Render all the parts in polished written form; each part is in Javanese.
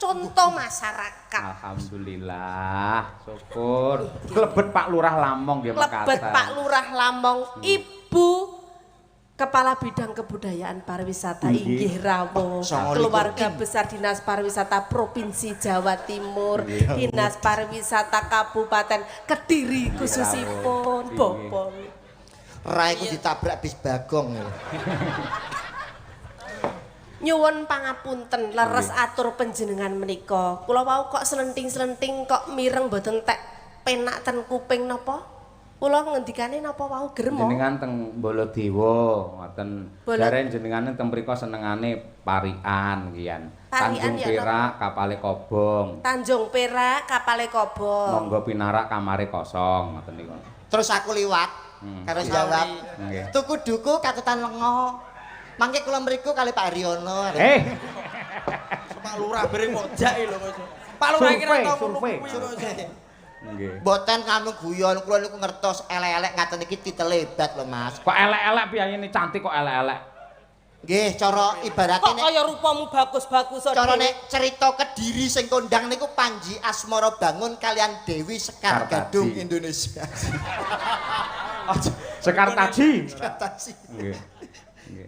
Contoh masyarakat. Alhamdulillah, syukur. Klebet Pak Lurah Lamong nggih Klebet mekaten. Pak Lurah Lamong, Ibu Kepala Bidang Kebudayaan Pariwisata inggih rawuh, keluarga besar Dinas Pariwisata Provinsi Jawa Timur, Dinas Pariwisata Kabupaten Kediri khususipun Bapak. Ra iku ditabrak bis Bagong ya. Nyuwun pangapunten, leres atur panjenengan menika. Kula wau kok selenting-selenting kok mireng mboten tek penak ten kuping napa? Kula ngendikane napa wau germo? Jenengan teng Baladewa ngoten. Jare jenengane teng mriku senengane parikan kian. Parikan Tanjung ya Perak kapale kobong. Tanjung Perak kapale kobong. Monggo pinarak kamare kosong ngoten niku. Terus aku liwat karo jawab. Tuku duku katutan lengo. Mangke kula mriku kali Pak Haryono. Eh, Pak Lurah bareng kok jake lho kok. Pak Lurah iki ora tau ngono Survei. kuwi kok. Nggih. Mboten kami guyon, kula niku ngertos elek-elek ngaten iki titel hebat lho, Mas. Kok elek-elek piyayine cantik kok elek-elek. Nggih, cara ibarate Kok nek kaya rupamu bagus-bagus cara nek cerita Kediri sing kondang niku Panji Asmara Bangun kalian Dewi Sekar Kartaji. Gadung Indonesia. Sekar Taji. Kartaji. Nggih.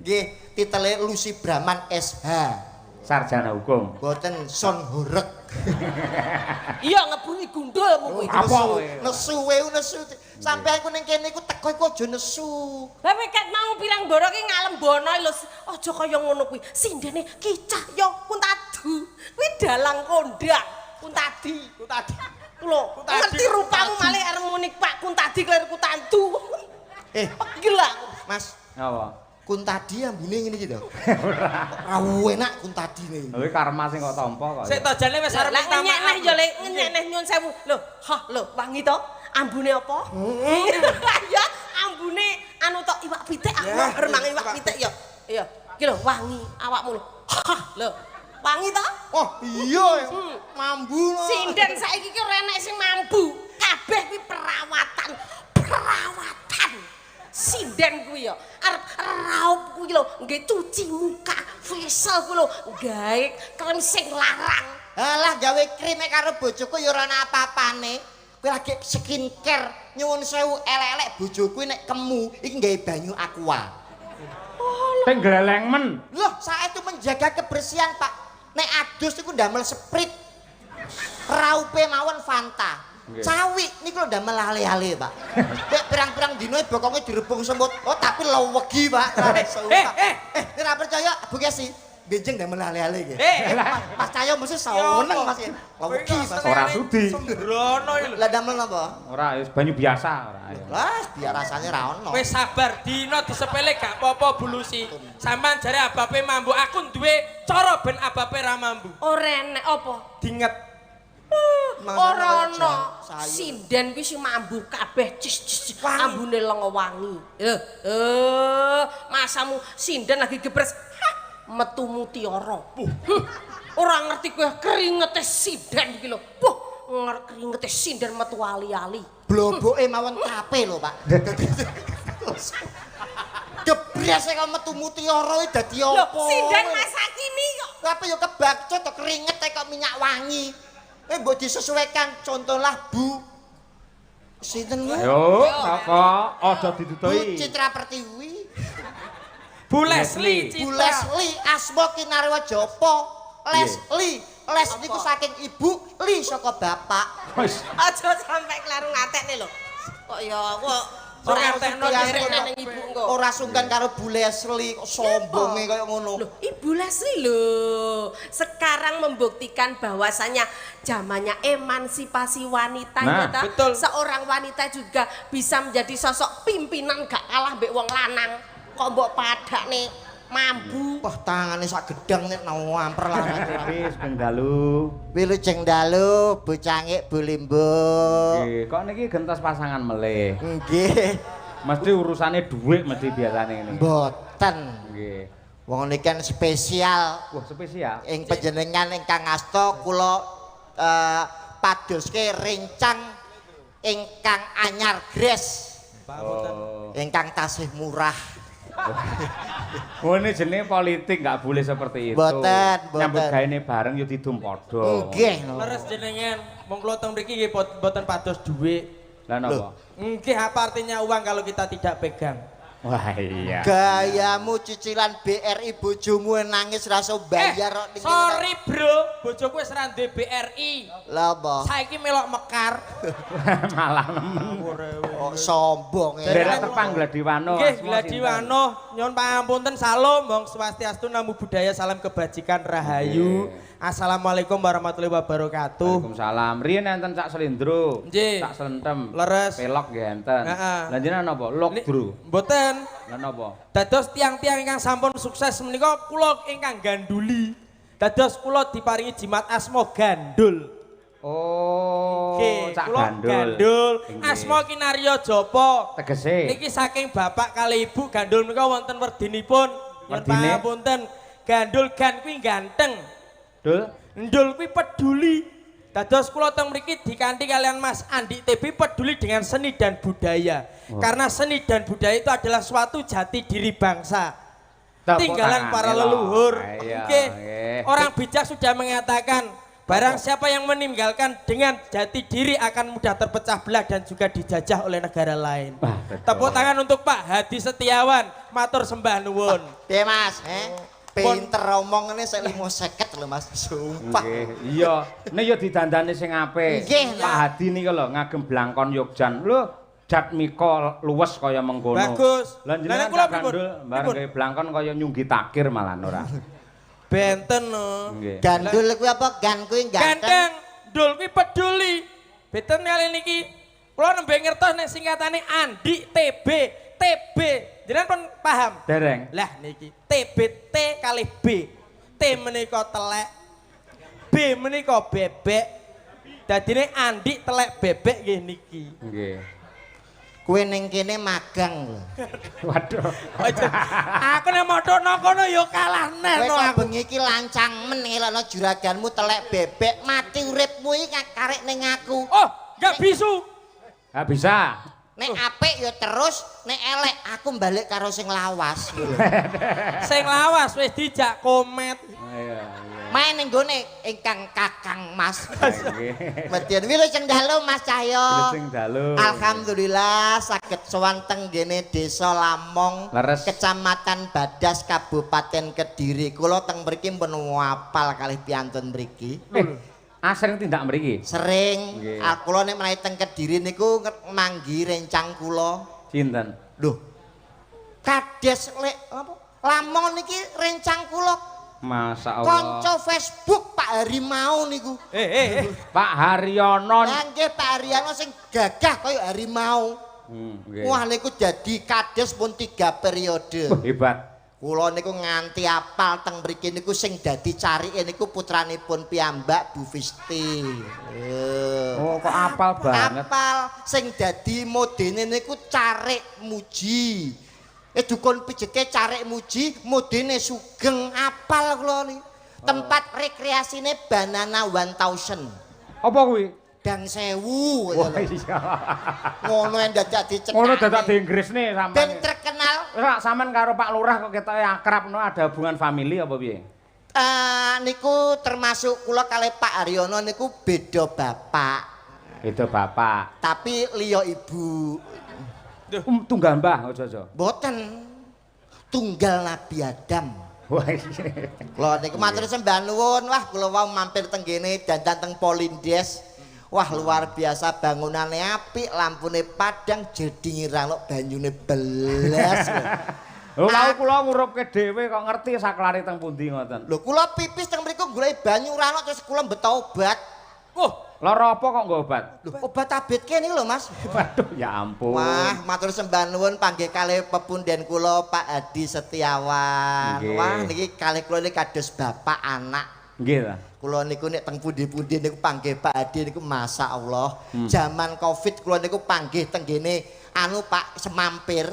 Nggih, titele Lucy Brahman SH. Sarjana hukum. Mboten son horeg. Iya ngebunyi gundulmu kuwi. Apa Nesu, kowe? nesu we nesu. Sampai aku ning kene iku teko iku aja nesu. Lah kowe ket mau pirang boro ki ngalembono lho, aja kaya ngono kuwi. Sindene Ki Cahya Kuntadu. Kuwi dalang kondang Kuntadi. Kuntadi. Lho, Kuntadi, ngerti rupamu malih arep muni Pak Kuntadi kleru Kutandu. Eh, Gila. Mas, Apa? Kuntadi ambune ngene iki to. Ora. Ora enak Kuntadi niki. Lha karma sing kok tampa kok. Sik to jane wis arep Lah minta ngenyek maaf. neh ya Le, ngenyek neh nyun sewu. Lho, hah lho, wangi to? Ambune apa? Ya, ambune anu tok iwak pitik aku Ya, remang iwak pitik ya. Iya, iki lho wangi awakmu lho. Hah, lho. Wangi to? Oh, iya. Mambu lho. Sinden saiki ki ora enek sing mambu. Kabeh kuwi perawatan. Perawatan. Sinden kuwi ya arep raup kuwi lho, nggih cuci muka, facial kuwi lho, gawe krem sing larang. Alah gawe krime karo bojoku ya ora ana apa-apane. Kowe lagi skincare, nyuwun sewu elek-elek bojoku nek kemu iki gawe banyu Aqua. Teng gleleng men. Loh, saya itu menjaga kebersihan, Pak. Nek adus niku ndamel Sprite. Raupe mawon Fanta. Cawik niku lho ndamel ale-ale, Pak. Nek pirang-pirang dino bokonge direbung semut. Oh, tapi lewegi, Pak. Eh, eh. Eh, ora percaya, Bu Kesi. Benjing ndamel ale-ale iki. Eh, Mas Cahyo mesti seneng, Mas. Lewegi, Mas. Ora sudi. Sembrono iki lho. Lah damel napa? Ora wis banyu biasa ora. Ayo. Lah, biar rasanya ra ono. Wis sabar, dino disepele gak apa-apa Bu Lusi. Sampean jare ababe mambu, aku duwe cara ben ababe ra mambu. Ora enek apa? Dinget. Ora ana. Sayur. Sinden kuwi sing mambu kabeh cis cis ambune lenga wangi. Eh, eh, masamu sinden lagi gebres. Hah, metu mutiara. Ora ngerti kowe keringete sinden iki lho. Puh, keringete sinden metu ali-ali. Bloboke mawon tape lho, Pak. Gebres kok metu mutiara iki dadi Lho, apa? sinden masa kini kok. Tapi yo kebacut to keringet kok minyak wangi. Eh mbok disesuaikan contohlah Bu sinten ku? Ayo, sapa? Aja Bu didudoi. Citra Pertiwi, Bu Leslie Bu Citra. Leslie Asma Kinarwa Japa. Leslie, Les niku saking ibu, Li saka bapak. Wis. Aja sampe kleru ngatekne lho. Kok ya kok Ora ngatekno derek dhewe. nang ibu engko. Ora sungkan karo Bu Leslie kok sombonge kaya ngono. Loh, Ibu Leslie loh, sekarang membuktikan bahwasanya zamannya emansipasi wanita Nah, ya ta? betul. Seorang wanita juga bisa menjadi sosok pimpinan gak kalah mbek wong lanang. Kok mbok padakne mambu. Wah, tangane sak gedang nek namper lah. Wis sugeng dalu. Wilujeng dalu, Bu Cangik, Bu Limbo. Nggih, kok niki gentos pasangan melih. Nggih, Mesti urusane dhuwit mesti biasane ngene. mboten. Nggih. Wong niki kan spesial Wah, spesial. ing panjenengan ingkang asta kula padoske rencang ingkang anyar gres Oh. ingkang tasih murah. Oh, ini jenenge politik, nggak boleh seperti itu. Mboten, mboten. Nyambut gaene bareng yo didum padha. Nggih. Leres jenengan, wong kula teng mriki nggih mboten pados dhuwit. Lah napa? Nggih, apa artinya uang kalau kita tidak pegang? Wah iya. Gayamu cicilan BRI, bojomu nangis rasa bayar kok ning kene. Sorry bro, bojoku wis ra duwe BRI. Lah apa? Saiki melok Mekar. Malah nemen. Oh, sombong ya. Nderek tepang Gladiwano. Nggih, Asma Gladiwano, nyuwun pangapunten, salam, Om Swastiastu, Namo Buddhaya, salam kebajikan, rahayu. Assalamualaikum warahmatullahi wabarakatuh. Waalaikumsalam. Riyen enten Cak Selindro. Nggih. Cak Selentem. Leres. Pelok nggih enten. Heeh. Lah jenengan napa? Lokdro. Mboten. Lah napa? Dados tiang-tiang ingkang sampun sukses menika kula ingkang ganduli. Dados kula diparingi jimat asma Gandul. Oh, Nggih, Cak kula Gandul. Gandul. Nggih. Asma Kinarya Japa. Tegese. Niki saking bapak kali ibu Gandul menika wonten werdinipun. Nyuwun Werdine? pangapunten. Gandul, gan kuwi ganteng. Dul. Ndul kuwi peduli. Dados kula teng mriki dikanthi kalian Mas Andi TB peduli dengan seni dan budaya. Oh. Karena seni dan budaya itu adalah suatu jati diri bangsa. Tepuk Tinggalan tangan, para lho. leluhur. Iya, Nggih. nggih. Orang bijak sudah mengatakan, barang siapa yang meninggalkan dengan jati diri akan mudah terpecah belah dan juga dijajah oleh negara lain. Wah, betul. Tepuk tangan untuk Pak Hadi Setiawan, matur sembah nuwun. Piye, Mas? Eh? Pinter omongane sik 50 lho, Mas. Sumpah. Nggih, iya. Nek ya didandani sing apik. Nggih, Pak Hadi nika lho ngagem blangkon Yogjan. Lho, jatmika luwes kaya mengkono. Bagus. Lah Lah, jenengan nek kula Cak pripun? Gandul bareng Pripun? gawe blangkon kaya nyunggi takir malah ora. Benten no. Nggih. Gandul kuwi apa? Gan kuwi ganteng. Ganteng, ndul kuwi peduli. Benten kali niki. Kula nembe ngertos nek singkatane Andi TB, TB. Jenengan pun paham? Dereng. Lah niki TB, T kalih B. T menika telek. B menika bebek. Dadine Andi telek bebek nggih niki. Nggih. Kowe ning kene magang lho. Waduh. Aja. Aku nek mothokno kono ya kalah neh Kowe no kok aku. bengi iki lancang men ngelokno juraganmu telek bebek, mati uripmu iki karek ning aku. Oh, enggak bisu. Ha bisa. Nek apik ya terus, nek elek aku balik karo sing lawas. Sing lawas wis dijak komet. Iya, iya. Main ning gone ingkang Kakang Mas. Nggih. Median wilujeng dalu, Mas Cahyo. Wilujeng dalu. Alhamdulillah saged sowan teng gene Desa Lamong, Leres. Kecamatan Badas, Kabupaten Kediri. Kula teng mriki pun apal kalih piantun mriki. Eh, asring tindak mriki. Sering. Nggih. Ah, kula nek menawi teng Kediri niku manggi rencang kula. Sinten? Lho. Kades lek apa? Lamong niki rencang kula. Masa Allah. Kanca Facebook Pak Harimau niku. Eh eh eh. Pak Haryono. Lah nggih, Pak Haryono sing gagah kaya harimau. Nggih. Wah, niku dadi kades pun tiga periode. Wah, hebat. Kula niku nganti apal teng mriki niku sing dadi carike niku putranipun piyambak, Bu Fisti. Oh, kok apal banget. Apal, sing dadi modene niku Carik Muji. Eh, dukun pijete Carik Muji, modene Sugeng, apal kula niki. Tempat rekreasine Banana 1000. Apa kuwi? Dang sewu. Wah iya. Ngono yang dadak dicekake. Ngono dadak di Inggris nih sampean. Ben terkenal. Ora, sampean karo Pak Lurah kok ketoke akrab no, ada hubungan family apa piye? Eh, niku termasuk kula kalih Pak Haryono niku beda bapak, Beda bapak. tapi liya ibu. Tunggal mbah aja-aja. Mboten. Tunggal Nabi Adam. Wah iya. Kula niku matur sembah nuwun. Wah, kula wau mampir teng kene dandan teng Polindes. Wah, luar biasa bangunane apik, lampune padang, jedinge ra ono, banyune belas. Lho, wau kula ngurupke dhewe kok ngerti saklare teng pundi ngoten. Lho, kula pipis teng mriku golek banyu ra ono, terus kula mbeta obat. Oh, Lara apa kok nggo obat? Lho, obat ABG niku lho, Mas. Waduh, ya ampun. Wah, matur sembah nuwun panggih kalih pepunden kula, Pak Hadi Setiawan. Nggih. Wah, niki kalih kula niki kados bapak anak. Nggih ta. Kula niku nek teng pundi-pundi niku panggih Pak Hadi niku Masya Allah. Zaman Covid kula niku panggih teng gene anu Pak Semampir.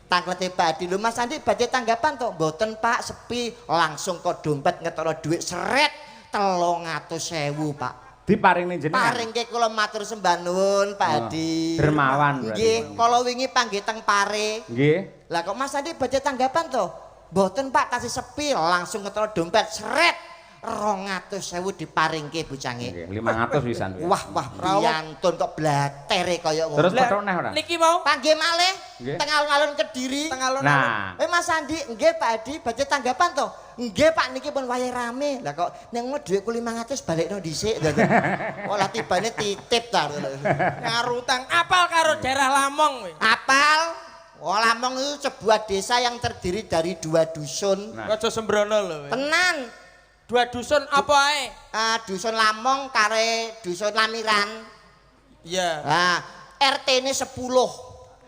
Tangklete Pak Hadi, "Lho, Mas Andi badhe tanggapan to?" "Mboten, Pak, sepi." Langsung kok dompet ngetokno dhuwit seret 300.000, Pak. Diparingne jenengan. Paringke kula matur sembah nuwun, Pak Oh, Hadi. dermawan berarti. Nggih, kala wingi panggih teng Pare. Nggih. Lah kok Mas Andi badhe tanggapan to? Mboten Pak, tasih sepi, langsung ngetro dompet sret. 200.000 diparingke bocange. Nggih, 500 pisan. Wah, wah, priyantun kok blatere kaya ngono. Terus petuk neh ora? Niki mau Panggih malih Nggih. teng alun-alun Kediri. teng alun-alun. Nah, Eh, Mas Andi, nggih Pak Adi, baca tanggapan to. Nggih Pak, niki pun wayahe rame. Lah kok ning ngono dhuwitku 500 balekno dhisik. Oh lah tibane titip ta. Ngarutang apal karo daerah Lamong kowe. Apal? Oh, Lamong itu sebuah desa yang terdiri dari dua dusun. Nah. Aja sembrono lho kowe. Tenan. Dua dusun apa ae? Ah, dusun Lamong kare dusun Lamiran. Iya. Nah, RT-ne 10.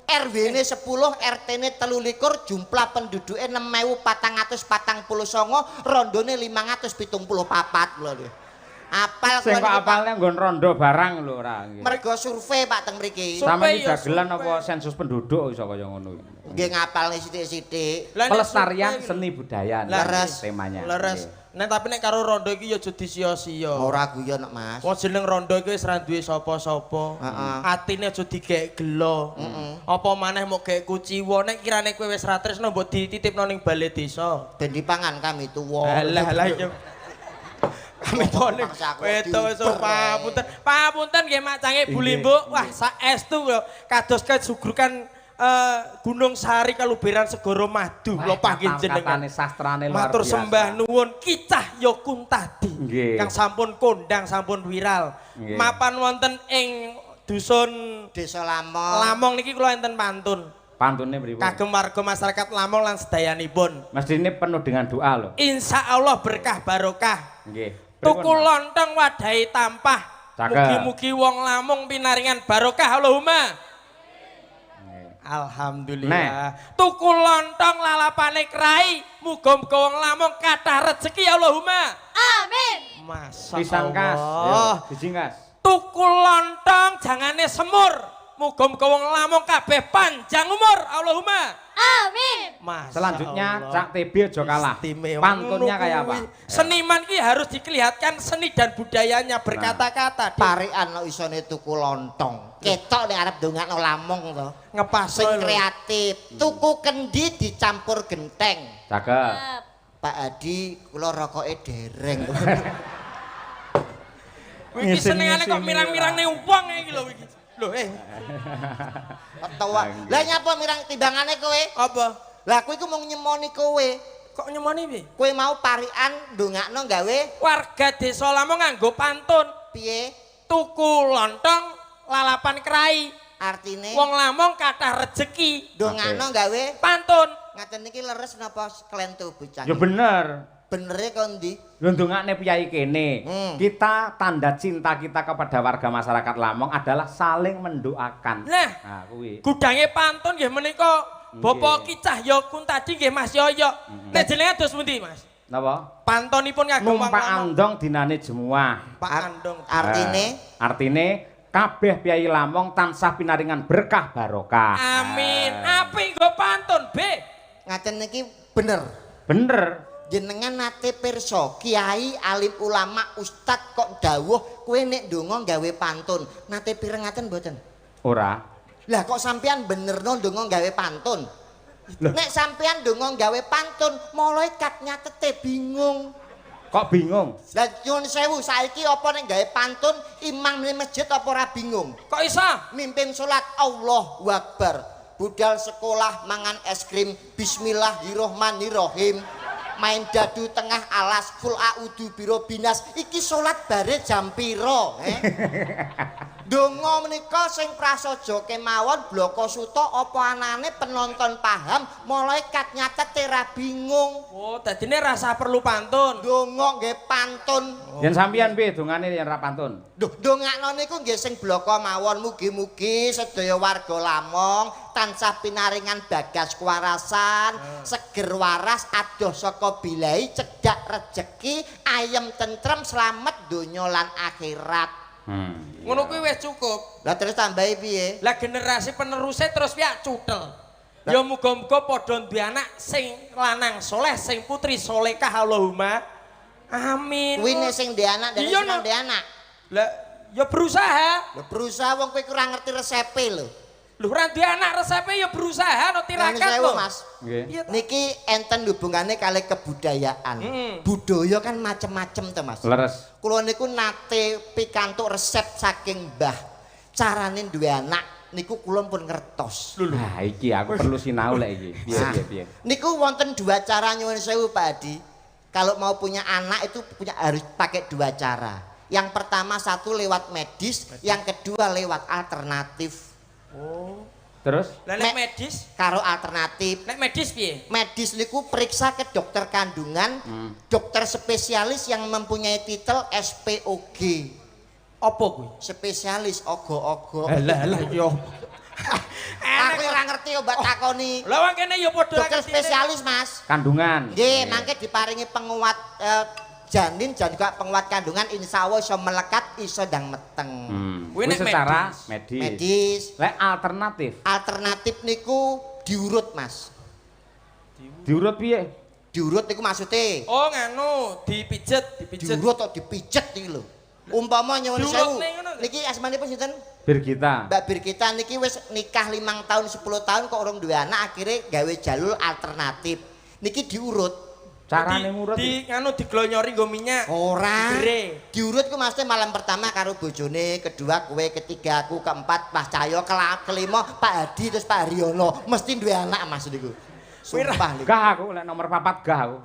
RW-ne 10, RT-ne 23, jumlah penduduke 6449, rondone 574 lho. Apal Sing kula kok niku, Pak. apalne nggon rondo barang lho ora nggih. Mergo survei Pak teng mriki. Sampe Survei ya, dagelan survei. apa sensus penduduk iso kaya ngono iki. Nggih ngapalne sithik-sithik. Lah, nek Pelestarian survei- seni budaya Leres. temanya. Leres. Nggih. Nek tapi nek karo rondo iki ya aja disia-sia. Ora guyon kok, Mas. Wong jeneng rondo iki wis ra duwe sapa-sapa. Heeh. Atine aja digek gelo. Apa maneh mok gek kuciwa nek kirane kowe wis ra tresno mbok dititipno ning bale desa. Ben dipangan kami tuwa. Alah alah iki. Kami tone Mangsa aku wedo wis diuber, papunten. Papunten nggih macange Bu Limbuk. Wah, saestu lho kados kesugrukan Gunung Sari kaluberan Segara Madu lho panggih jenengan. Katane sastrane luar Matur biasa. sembah nuwun Ki Cahyo Kuntadi Nggih. kang sampun kondang sampun viral. Nggih. Mapan wonten ing dusun Desa Lamong. Lamong niki kula enten pantun Pantune pripun? kagem warga masyarakat Lamong lan sedayanipun. Mestine penuh dengan doa lho. Insya Allah berkah barokah. Nggih. Tuku Pripun, Mas? lontong wadahi tampah. Cakep. Mugi-mugi wong Lamong pinaringan barokah Allahumma. Nggih. Alhamdulillah. Tuku lontong lalapane krai, muga-muga wong Lamong kathah rezeki Allahumma. Amin. Masya Pisang kas. Allah. Yo, siji kas. Tuku lontong jangane semur. Muga-muga wong Lamong kabeh panjang umur Allahumma. Amin. Masya Selanjutnya Allah. Cak TB aja kalah. Istimewa. Pantunnya Ngono kayak apa? kuwi. Seniman ki harus dikelihatkan seni dan budayanya berkata-kata. Parikan kok isone tuku lontong. Ketok nek arep ndongakno Lamong to. Ngepas Sing kreatif, tuku kendi dicampur genteng. Cakep. Pak Adi, kula rokoke dereng. Iki senengane kok mirang-mirang ning wong iki lho iki. Lho eh Utawa, lah nyapa mirang timbangane kowe? Apa? Lah kowe iku mung nyemoni kowe. Kok nyemoni piye? Kowe mau parikan ndongakno gawe Warga desa Lamong nganggo pantun. Piye? Tuku lontong lalapan krai. Artine Wong Lamong kathah rejeki. ndongakno gawe Pantun. Ngaten niki leres napa klentu bocah? Ya bener. Benere kok ndi? Lho ndongakne piyai kene. Kita tanda cinta kita kepada warga masyarakat Lamong adalah saling mendoakan. Nah. Nah kuwi. Gudange pantun nggih menika Bapak Ki Cahyo Kuntadi nggih Mas Yoyo. Nek jenengan dos pundi, Mas? Napa? Pantonipun kagem wong Numpak Lamong. andong dinane jemuah. Pak Andong. Artine Nah, artine kabeh piyai Lamong tansah pinaringan berkah barokah. Amin. Nah, Apik nggo pantun, B. Ngaten niki bener. Bener. Jenengan nate pirsa kiai alim ulama ustad kok dawuh kowe nek ndonga gawe pantun. Nate pireng ngaten mboten? Ora. Lah kok sampean benerno ndonga gawe pantun? Nek sampean ndonga gawe pantun, malaikat nyatete bingung. Kok bingung? Lah nyuwun sewu, saiki apa nek gawe pantun imam ning masjid apa ora bingung? Kok iso? Mimpin salat Allahu Akbar. Budal sekolah mangan es krim Bismillahirrohmanirrohim. Main dadu tengah alas kul a'udzu birobbinas. Iki salat bare jam pira, eh? Donga menika sing prasaja kemawon blaka suta apa anane penonton paham, malaikat nyatete ra bingung. Oh, dadine rasa perlu pantun. Donga nggih pantun. Yen sampeyan piye dongane yen ra pantun? Duh, dongakno niku nggih sing blaka mawon mugi-mugi sedaya warga Lamong tansah pinaringan bagas kewarasan, seger waras adoh saka bilai, cedhak rejeki, ayem tentrem, slamet donya lan akhirat. Ngono kuwi wis cukup. Lah terus tambahi piye? Lah generasi penerusnya terus piye cutel. Ya muga-muga padha duwe anak sing lanang soleh, sing putri solehah Allahumma. Amin. Kuwi nek sing ndek anak dan Iya, sing no. ndek anak. Lah ya berusaha. Lah berusaha wong kowe kurang ngerti resepe lho. Lho, ora duwe anak resepe ya berusaha no tirakat Nyuwun sewu, lho. Mas. Nggih. Iya ta? Niki enten hubungane kalih kebudayaan. Budaya kan macem-macem to, Mas. Leres. Kula niku nate pikantuk resep saking Mbah. Carane duwe anak niku kula pun ngertos. Nah, iki aku perlu sinau lek iki. Piye Nah, piye piye. Niku wonten dua cara, nyuwun sewu, Pak Adi. Kalau mau punya anak itu punya harus pakai dua cara. Yang pertama satu lewat medis, yang kedua lewat alternatif. Terus? Lah, nek medis, Karo alternatif. Nek medis piye? Medis niku periksa ke dokter kandungan, dokter spesialis yang mempunyai titel SPOG. Apa kuwi? Spesialis ogo-ogo. Lah lah yo. Aku ora ngerti obat takoni. Lah, wong kene ya padha Dokter ngertine. spesialis, Mas. Kandungan. Nggih, mangke diparingi penguat janin dan juga penguat kandungan, insya Allah iso melekat, iso ndang meteng. Kuwi Kuwi nek secara medis. medis. Medis. Lek alternatif, Alternatif niku diurut, Mas. Diurut piye? Diurut niku maksudnya Oh, nganu, dipijet, dipijet. Diurut atau dipijet niki lho. Umpama nyuwun Diurut sewu. ning ngono lho. Niki asmanipun sinten? Birgita. Mbak Birgita niki wis nikah 5 tahun, 10 tahun kok urung duwe anak, akhirnya gawe jalur alternatif. Niki diurut. Carane ngurut. Di nganu, diglonyori nggo minyak. Ora. Digere. Diurut ku maksudnya malam pertama karo bojone, kedua kowe, ketiga aku, keempat Mas Cahyo, kelima Pak Hadi, terus Pak Haryono. Mesti duwe anak, Mas, niku. Sumpah niku. Gah aku lek nomor papat gah aku.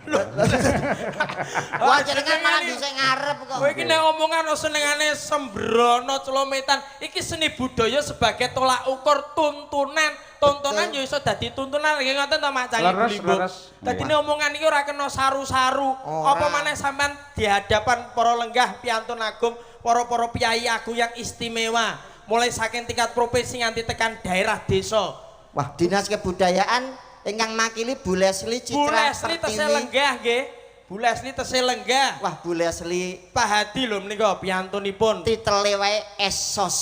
Wah, jenengan malah dhisik ngarep kok. Kowe iki nek omongan senengane sembrono celometan. Iki seni budaya sebagai tolak ukur tuntunan. Tontonan ya iso dadi tuntunan nggih ngoten to, Mak Canggih Leres, Blimbung. leres. Dadine omongan iki ora kena saru-saru. Ora. Apa maneh sampean di hadapan para lenggah piantun agung, para-para priyayi agung yang istimewa. Mulai saking tingkat provinsi nganti tekan daerah desa. Wah, Dinas Kebudayaan ingkang makili Bu Leslie Bu Citra Leslie tesih Pertiwi. Lenggah nggih. Bu Leslie tesih lenggah. Wah, Bu Leslie Pak Hadi lho menika piantunipun. titele wae S.Sos.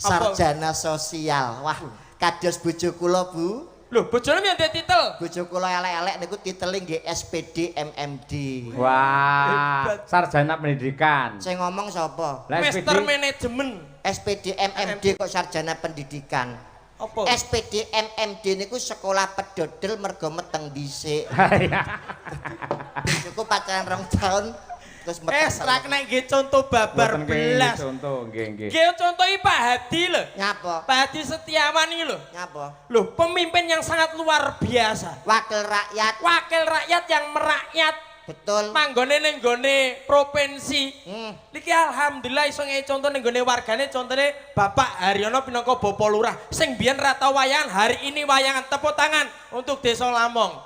Apa? Sarjana sosial. Wah, kados bojo kula, Bu. Lho, bojone yang duwe titel. Bojo kula elek-elek niku titele nggih SPD MMD. Wah, Hebat. Sarjana pendidikan. Sing ngomong sapa? Lah, Master SPD manajemen. SPD MMD kok sarjana pendidikan. Apa? SPD MMD niku sekolah pedodel mergo meteng dhisik. Iya. Bojoku pacaran 2 tahun terus meteng. Eh, ra kena nggih contoh babar Mboten kenging belas. contoh, nggih nggih. Nggih contohi Pak Hadi lho. Nyapa? Pak Hadi Setiawan iki lho. Nyapa? Lho, pemimpin yang sangat luar biasa. Wakil rakyat, Wakil rakyat yang merakyat. Betul. Manggone ning gone provinsi. Niki alhamdulillah iso ngei contoh ning gone wargane, contone Bapak Haryono pinangka Bapak Lurah sing biyen ra tau wayangan, hari ini wayangan. Tepuk tangan untuk Desa Lamong.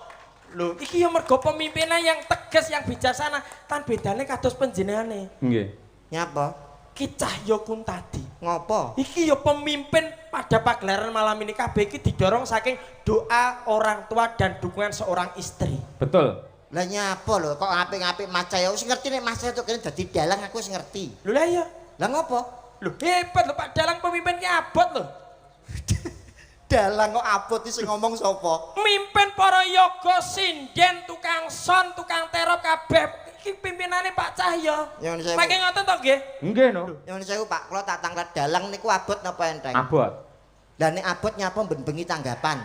Lho, iki ya mergo pemimpinnya yang tegas, yang bijaksana, tan bedane kados panjenengane. Nggih. Nyapa? Ki Cahyo Kuntadi. Ngopo? Iki ya pemimpin pada pagelaran malam ini, kabeh iki didorong saking doa orang tua dan dukungan seorang istri. Betul. Lah, nyapa lho kok ngapik-ngapik Mas Cahyo? Wis ngerti nek Mas Cahyo kene dadi dalang, aku wis ngerti. Lho lah iya. Lah, ngopo? Lho, hebat lho Pak Dalang, pemimpin ki abot lho. Dalang kok abot iki, sing ngomong sapa? Mimpin para yaga, sinden, tukang sound, tukang terop kabeh iki pimpinane Pak Cahyo. Nyuwun sewu. Mangke ngoten to nggih? Nggih no. Nyuwun sewu, Pak, kula tak tanglet, dalang niku abot napa enteng? Abot. Lah, nek abot nyapa ben bengi tanggapan?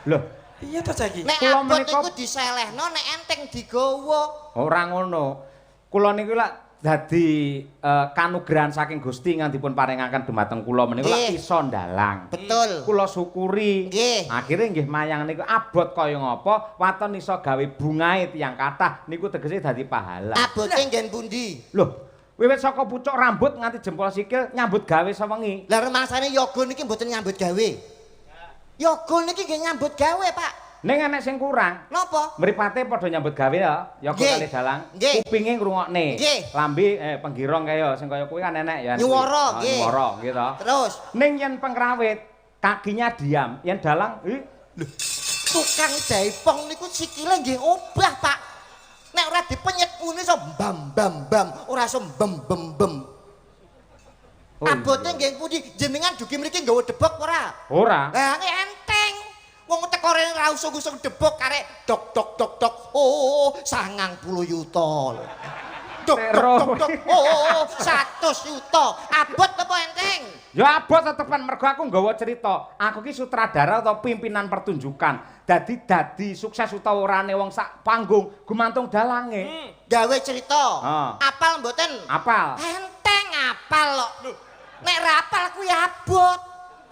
Loh, Iya to saiki. Nek Kula abot menika- niku diselehno, nek enteng digawa. Ora ngono. Kula niku lak dadi kanugrahan saking Gusti ingkang dipun paringaken dumateng kula menika lak iso ndalang. Betul. Kula syukuri. Nggih. Akhire nggih mayang niku abot kaya ngapa, waton iso gawe bungahe tiyang kathah niku tegese dadi pahala. Abote nggen pundi? Loh, wiwit saka pucuk rambut nganti jempol sikil nyambut gawe sewengi. Lah, rumangsane yoga niki mboten nyambut gawe. Yoga niki nggih nyambut gawe, Pak. Ning enek sing kurang. Napa? Mripate padha nyambut gawe ya, yoga Nggih. kali dalang. Nggih. Kupinge ngrungokne. Nggih. Lambe penggirong kaya sing kaya kuwi kan enek ya. Nyuwara, Oh, nggih. Nyuwara nggih to. Terus Ning yen pengrawit kakinya diam, yen dalang tukang jaipong niku sikile nggih obah, Pak. Nek ora dipenyet muni iso bam bam bam, ora iso bem bem bem. Oh, Abote iya. nggih pundi? Jenengan dugi mriki nggawa debok ora? Ora. Lah, enteng. Wong teko rene ra usung-usung debok, karek dok dok dok dok. Oh, 90 yuta lho. Duk Tero. duk duk. Oh, oh, oh, 100 yuta. Abot apa enteng? Ya abot tetepan mergo aku nggawa cerita. Aku ki sutradara atau pimpinan pertunjukan. Dadi dadi sukses utawa orane wong sak panggung gumantung dalange. Gawe cerita. Ah. Apal mboten? Apal. Enteng apal kok. Nek ra apal kuwi abot.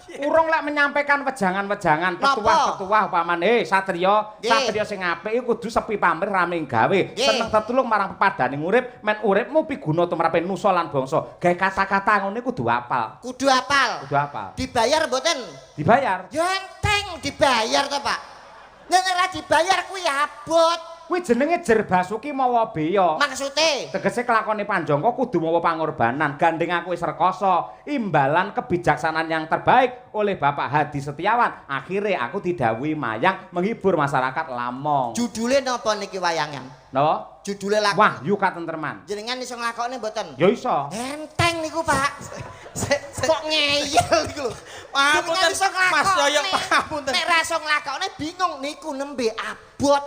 Urung lek menyampaikan wejangan-wejangan Napa? petuah-petuah upamane satriya, Nggih. satriya sing apik iku kudu sepi pamrih rame gawe, Nggih. seneng tetulung marang pepadane urip, men uripmu piguna tumrape nusa lan bangsa. Gawe kata-kata ngono iku kudu apal. Kudu apal. Kudu apal. Dibayar mboten? Dibayar. Ya enteng dibayar to, Pak. Nek ora dibayar kuwi abot. Kuwi jenenge Jerbasuki mawa beya. Maksude? Tegese kelakone Panjangka kudu mawa pangorbanan. Gandeng aku wis rekoso, imbalan kebijaksanaan yang terbaik oleh Bapak Hadi Setiawan. Akhirnya aku didhawuhi mayang menghibur masyarakat Lamong. Judule napa niki wayangan? Napa? Judule lagu. Wahyu Katentreman. Jenengan iso nglakokne mboten? Ya iso. Enteng niku, Pak. Kok ngeyel iku lho. Pangapunten, Jenengan iso nglakokne. Mas Yoyo, pangapunten. Nek ra iso nglakokne bingung niku nembe abot.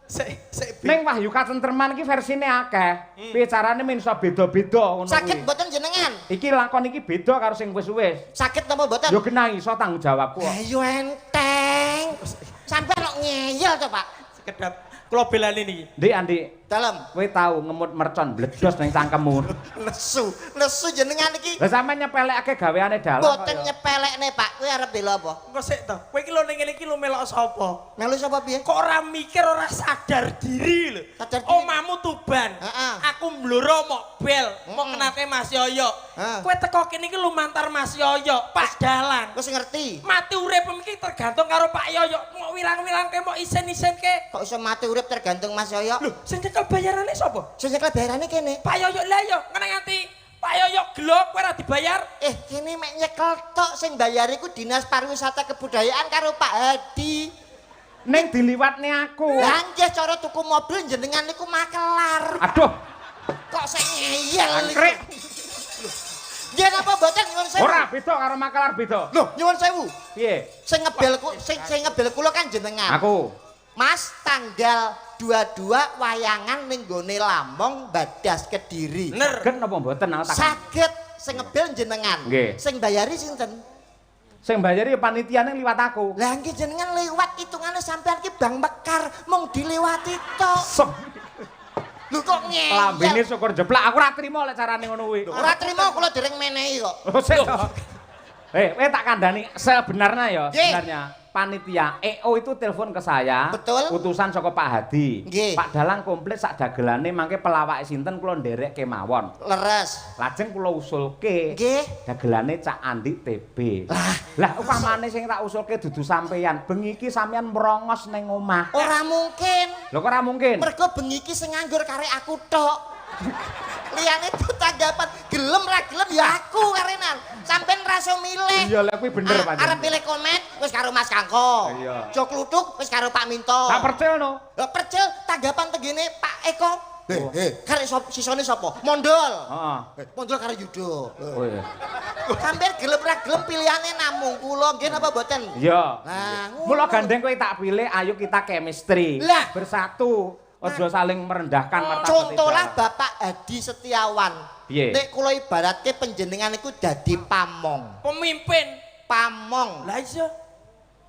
Sik, sik. Ning Wahyu Katentreman iki versine akeh. Piye carane men iso beda-beda ngono Saged kuwi. mboten jenengan? Iki lakon iki beda karo sing wis-wis. Saged napa mboten? Ya genah iso tanggung jawabku kok. Lah yo enteng. Sampeyan kok ngeyel to, Pak? Sekedap kula belani niki. Ndik Andi, Dalem. kowe tau ngemut mercon bledos ning cangkemmu. Nesu, nesu jenengan iki. Lah sampean nyepelekake gaweane dalang. kok Mboten ya. nyepelekne, Pak. Kowe arep bela apa? Engko sik to. Kowe iki lho ning ngene iki lho melok sapa? Melu sapa piye? Kok ora mikir, ora sadar diri lho. Sadar diri. Omahmu Tuban. Heeh. Aku mbloro mok bel, mok kenake Mas Yoyo. Heeh. Kowe teko kene iki lumantar Mas Yoyo, Pak Dalang. Wis ngerti. Mati urip iki tergantung karo Pak Yoyo. Mok wilang-wilangke, mok isen-isenke. Kok iso mati urip tergantung Mas Yoyo? Lho, sing nyekel bayarane sapa? Sing nyekel bayarane kene. Pak Yoyo lah yo, ngene nganti Pak Yoyo gelo kowe ora dibayar. Kene mek nyekel tok, sing bayar iku Dinas Pariwisata Kebudayaan karo Pak Hadi. Ning diliwatne aku. Lah nggih cara tuku mobil jenengan niku makelar. Aduh, Kok sing ngeyel niku. angkrik. Nggih napa mboten nyuwun sewu? Ora beda karo makelar beda. Lho, nyuwun sewu. Piye? Sing ngebel ku sing sing ngebel kula kan jenengan. Aku. Mas tanggal 22 wayangan ning gone Lamong Badas Kediri. Bener. Saged napa mboten aku tak. Saged sing ngebel jenengan. Nggih. Sing bayari sinten? Sing bayari ya panitiane liwat aku. Lah nggih jenengan lewat hitungane sampean ki Bank Mekar mung dilewati tok. Sok. Lho kok ngeyel. Lambene syukur jeplak aku ora trimo lek carane ngono kuwi. Ora trimo kula dereng menehi kok. Oh, sik to. Kowe tak kandhani sebenarnya ya, Nggih. sebenarnya panitia EO itu telepon ke saya. Betul. Utusan saka Pak Hadi. Nggih. Pak Dalang komplit sak dagelane mangke pelawake sinten kula nderek kemawon. Leres. Lajeng kula usulke. Nggih. Dagelane Cak Andi TB. Lah. Lah upamane sing tak usulke dudu sampeyan, bengi iki sampeyan merongos ning omah. Ora mungkin. Lho kok ora mungkin? Mergo bengi iki sing nganggur karek aku tok. Liyane tuh tanggapan gelem ra gelem ya aku karenan. Sampeyan ra iso milih. Iya lha kuwi bener Ah, pancen. Arep milih komet wis karo Mas Kangko. Iya. Jok kluthuk wis karo Pak Minto. Tak percil no. Lah percil tanggapan tengene Pak Eko. Oh. Heh, karek sop, sisone sapa? Mondol. Heeh. Mondol karo Yudo. Oh iya. Sampeyan gelem ra gelem pilihane namung kula nggih napa mboten? Iya. Lah, ngono. Mula gandeng kowe tak pilih, ayo kita chemistry. Lah. Bersatu. Aja saling merendahkan martabat. Contohlah Bapak Hadi Setiawan. Piye? Nek kula ibaratke panjenengan iku dadi pamong. Pemimpin. Pamong. Lah iya.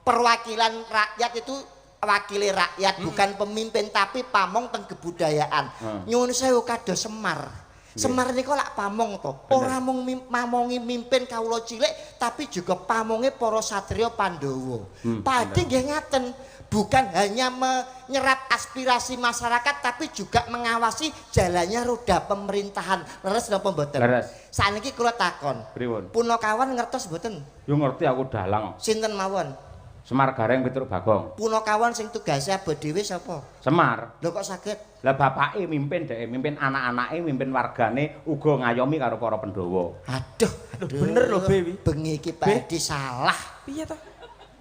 Perwakilan rakyat itu wakili rakyat, bukan pemimpin tapi pamong teng kebudayaan. Nyuwun sewu kados Semar. Semar niku lak pamong to. Ora mung mamongi mimpin kawula cilik tapi juga pamonge para satriya Pandhawa. Pak Hadi nggih ngaten, bukan hanya menyerap aspirasi masyarakat tapi juga mengawasi jalannya roda pemerintahan. Leres napa mboten? Leres. Sakniki kula takon. Pripun? Punakawan ngertos mboten? Yo ngerti aku dalang. Sinten mawon? Semar Gareng Petruk Bagong. Punakawan sing tugase abot dhewe sapa? Semar. Lho kok saged? Lah bapake mimpin dhek, mimpin anak-anake, mimpin wargane, uga ngayomi karo para Pandhawa. Aduh, aduh. Bener lho, Be, wi. Bengi iki Pak Hadi salah. Piye to?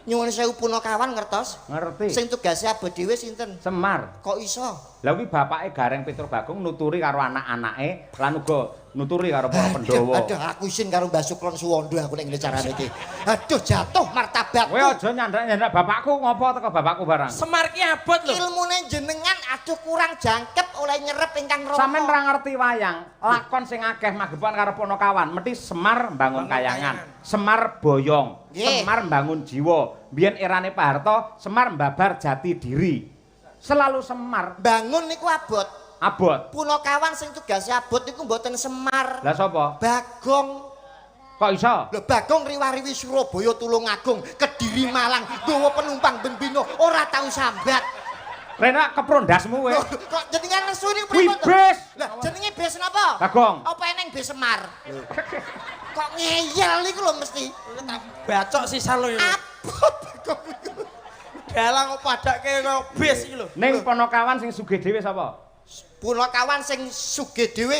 Nyuwun sewu punakawan ngertos? Ngerti. Sing tugase abot dhewe sinten? Semar. Kok iso? Lah kuwi bapake Gareng Petruk Bagong nuturi karo anak-anake lan uga nuturi karo para Pandhawa. Aduh, aku isin karo Mbah Suklon Suwondo aku nek ngene carane iki. Aduh, jatuh martabatku. Kowe aja nyandak-nyandak bapakku ngopo teko bapakku barang. Semar ki abot lho. Ilmune jenengan aduh kurang jangkep oleh nyerep ingkang rama. Sampeyan ora ngerti wayang, lakon sing akeh magepokan karo Ponokawan, mesti Semar mbangun kayangan, Semar boyong, Semar mbangun jiwa. Biyen erane Pak Harto, Semar mbabar jati diri. Selalu Semar. Bangun niku abot. Abot. Punakawan sing tugase abot niku mboten Semar. Lah sapa? Bagong. Kok iso? Lho Bagong riwariwi Surabaya Tulungagung, Kediri Malang, nggawa penumpang ben bino ora tau sambat. Rena keprondasmu kowe. Kok jenengan nesu niku pripun to? Kuwi bis. Lah jenenge bis napa? Bagong. Apa eneng bis Semar? Kok ngeyel niku lho mesti. Bacok sisan lho. Abot Bagong niku. Dalang kok padake kaya bis iki lho. Ning Ponokawan sing sugih dhewe sapa? Punakawan sing sugih dhewe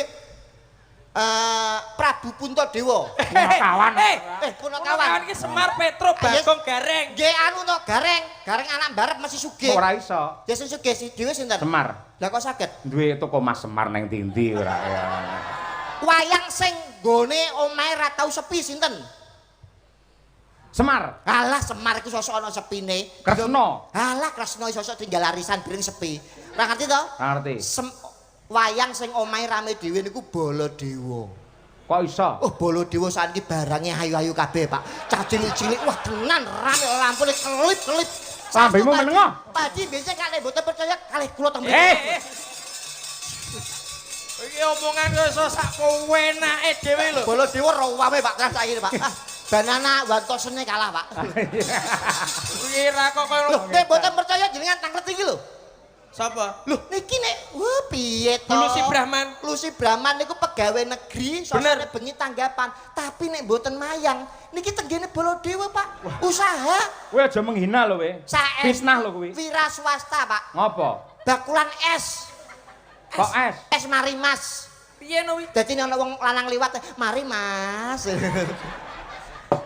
Prabu Puntadewa. Punakawan. Punakawan iki Semar Petruk Bagong Gareng. Nggih anu to Gareng, Gareng anak mbarep mesti sugih. Ora iso. Ya sing sugih si dhewe sinten? Semar. Lah kok saged? Duwe toko Mas Semar nang ndi ora ya. Wayang sing nggone omahe ra tau sepi sinten? Semar. Alah Semar iku sosok ana sepine. Kresna. Alah Kresna sosok tinggal arisan piring sepi. Ora ngerti to? Ora ngerti. Wayang sing omahe rame dhewe niku Baladewa. Kok iso? Oh, Baladewa saiki barange ayu-ayu kabeh, Pak. Cah cilik-cilik wah tenan rame lampune kelip-kelip. Lambemu menengo. Pak Haji biasa kalih mboten percaya kalih kula teng mriki. Iki omongan kok iso sak kowenake dhewe lho. Baladewa rame Pak tenan saiki Pak. Ah, banana wantosene kalah, Pak. Iki ra kok koyo Lho, nek mboten percaya jenengan tanglet iki lho. Sapa? Lho, niki nek wah piye to? Lucy Brahman. Lucy Brahman niku pegawai negeri, sosone bengi tanggapan. Tapi nek mboten mayang, niki tenggene Baladewa, Pak. Usaha. Kowe aja menghina lho kowe. Fitnah lho kuwi. Wira swasta, Pak. Ngopo? Bakulan es. Kok es? Es mari Mas. Piye no wi? Dadi nek ana wong lanang liwat, mari Mas.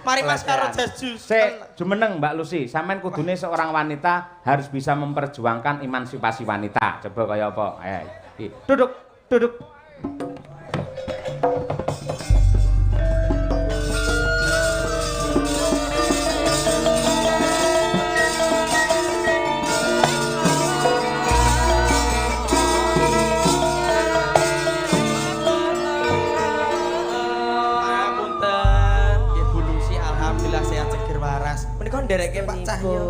Mari Mas karo jas jus. Sik, jumeneng Mbak Lucy, sampean kudune seorang wanita harus bisa memperjuangkan emansipasi wanita. Coba kaya apa? Ayo, duduk, duduk. Ndereke Pak Cahyo.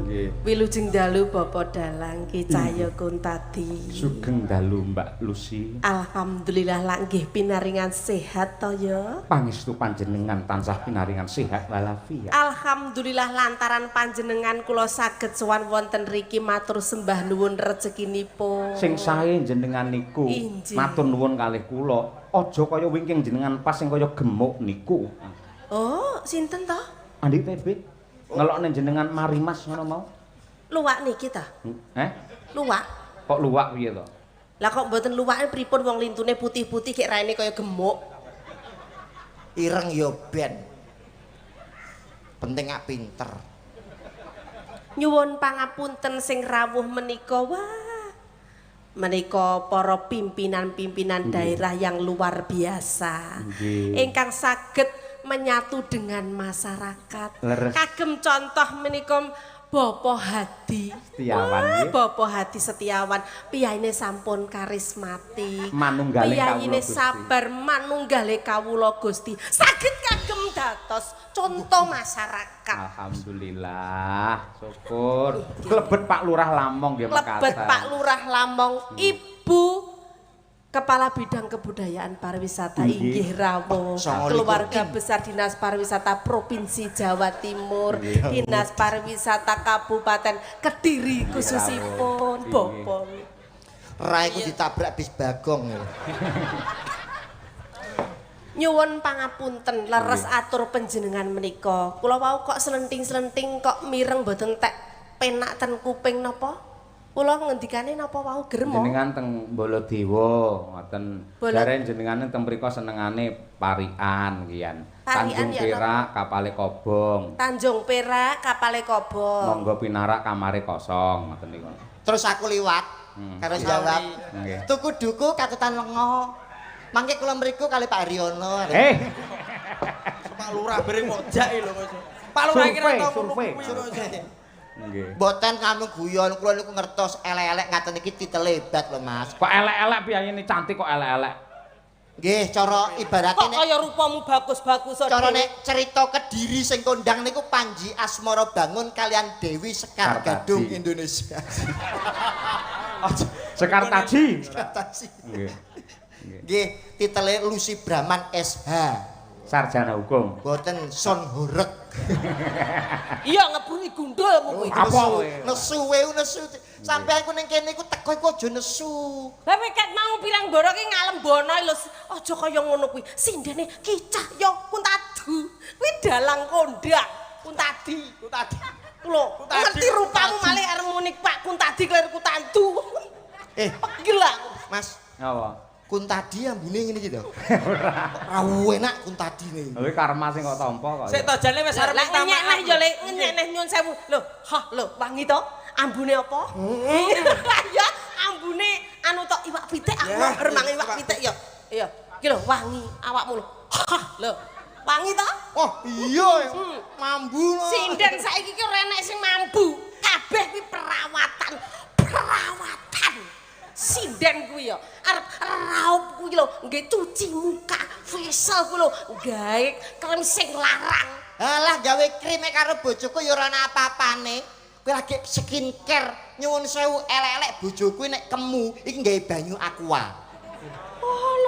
Nggih. Wilujeng dalu Bapak Dalang Ki Cahyo Kuntadi. Sugeng dalu Mbak Lucy. Alhamdulillah lak nggih pinaringan sehat to ya. Pangestu panjenengan tansah pinaringan sehat walafiat. Alhamdulillah lantaran panjenengan kula saged sowan wonten riki matur sembah nuwun rezekinipun. Sing sae jenengan niku matur nuwun kalih kula. Aja kaya wingking jenengan pas sing kaya gemuk niku. Oh, sinten to? Andi TB. Ngelokne jenengan mari Mas ngono mau. Luwak niki ta? Luwak. Kok luwak piye to? Lah kok mboten luwake pripun wong lintune putih-putih kek raine kaya gemuk. Ireng ya ben. Penting ak pinter. Nyuwun pangapunten sing rawuh menika wah. Menika para pimpinan-pimpinan daerah yang luar biasa. Ingkang saged menyatu dengan masyarakat. Leres. Kagem contoh menika Bapak Hadi Setiawan. Bapak Hadi Setiawan piyayine sampun karismatik, manunggale piyayine sabar manunggale kawula Gusti. Saged kagem dados contoh masyarakat. Alhamdulillah, syukur. Klebet Pak Lurah Lamong nggih mekaten. Klebet Pak Lurah Lamong, Ibu Kepala Bidang Kebudayaan Pariwisata inggih rawuh, keluarga besar Dinas Pariwisata Provinsi Jawa Timur, Dinas Pariwisata Kabupaten Kediri khususipun Bapak. Ra iku ditabrak bis Bagong. Nyuwun pangapunten leres atur panjenengan menika. Kula wau kok slenting-slenting kok mireng mboten tek penak ten kuping napa? Kula ngendikane napa wau gremo? Jenengan teng Baladewa ngoten. Jare jenengane teng mriku senengane parikan kian. Tanjung Perak kapale kobong. Tanjung Perak kapale kobong. Monggo pinarak kamare kosong ngoten niku. Terus aku liwat. Karo jawab. Nggih. Tuku duku katutan lenga. Mangke kula mriku kali Pak Haryono. Eh, Pak Lurah bareng mojak lho kok. Pak Lurah iki ora tau ngono Survei, kuwi kok. Nggih. Mboten kami guyon, kula niku ngertos elek-elek ngaten iki titel hebat lho, Mas. Kok elek-elek piyayine cantik kok elek-elek. Nggih, cara ibarate Kok nek kaya rupamu bagus-bagus cara nek cerita Kediri sing kondang niku Panji Asmara Bangun kalian Dewi Sekar Kartaji. Gadung Indonesia. Sekar Taji. Kartaji. Nggih. Nggih, titele Lucy Brahman SH. Sarjana hukum. Boten son horeg. Iya ngebruki gundulmu kuwi. Apa kowe? Nesu we nesu. Sampeyan ku ning kene iku teko iku aja nesu. Lah kowe ket mau pirang boro ki ngalembono lho. Aja kaya ngono kuwi. Sindene Ki Cahya Kuntadu. Kuwi dalang kondang Kuntadi. Kuntadi. Lho, Kuntadi, ngerti rupamu malih arep muni Pak Kuntadi kleru Kutandu. Eh, Gila. Mas, Apa? Kuntadi ambune ngene iki to. Ora. Ora enak Kuntadi ne. Lha karma sing kok tampa kok. Sik to jane wis arep Lah minta ngenyek maaf. neh ya Le, ngenyek neh nyun sewu. Lho, hah lho, wangi to? Ambune apa? Ya, ambune anu to iwak pitik aku Ya, remang iwak pitik ya. Iya. Iki lho wangi awakmu lho. Hah, lho. Wangi to? Oh, iya. Mambu lho. Sinden saiki ki ora enek sing mambu. Kabeh kuwi perawatan. Perawatan. Sinden kuwi ya arep raup kuwi lho, nggih cuci muka, facial kuwi lho, gawe krem sing larang. Alah gawe krime karo bojoku ya ora ana apa-apane. Kowe lagi skincare nyuwun sewu elek-elek bojoku nek kemu iki gawe banyu aqua.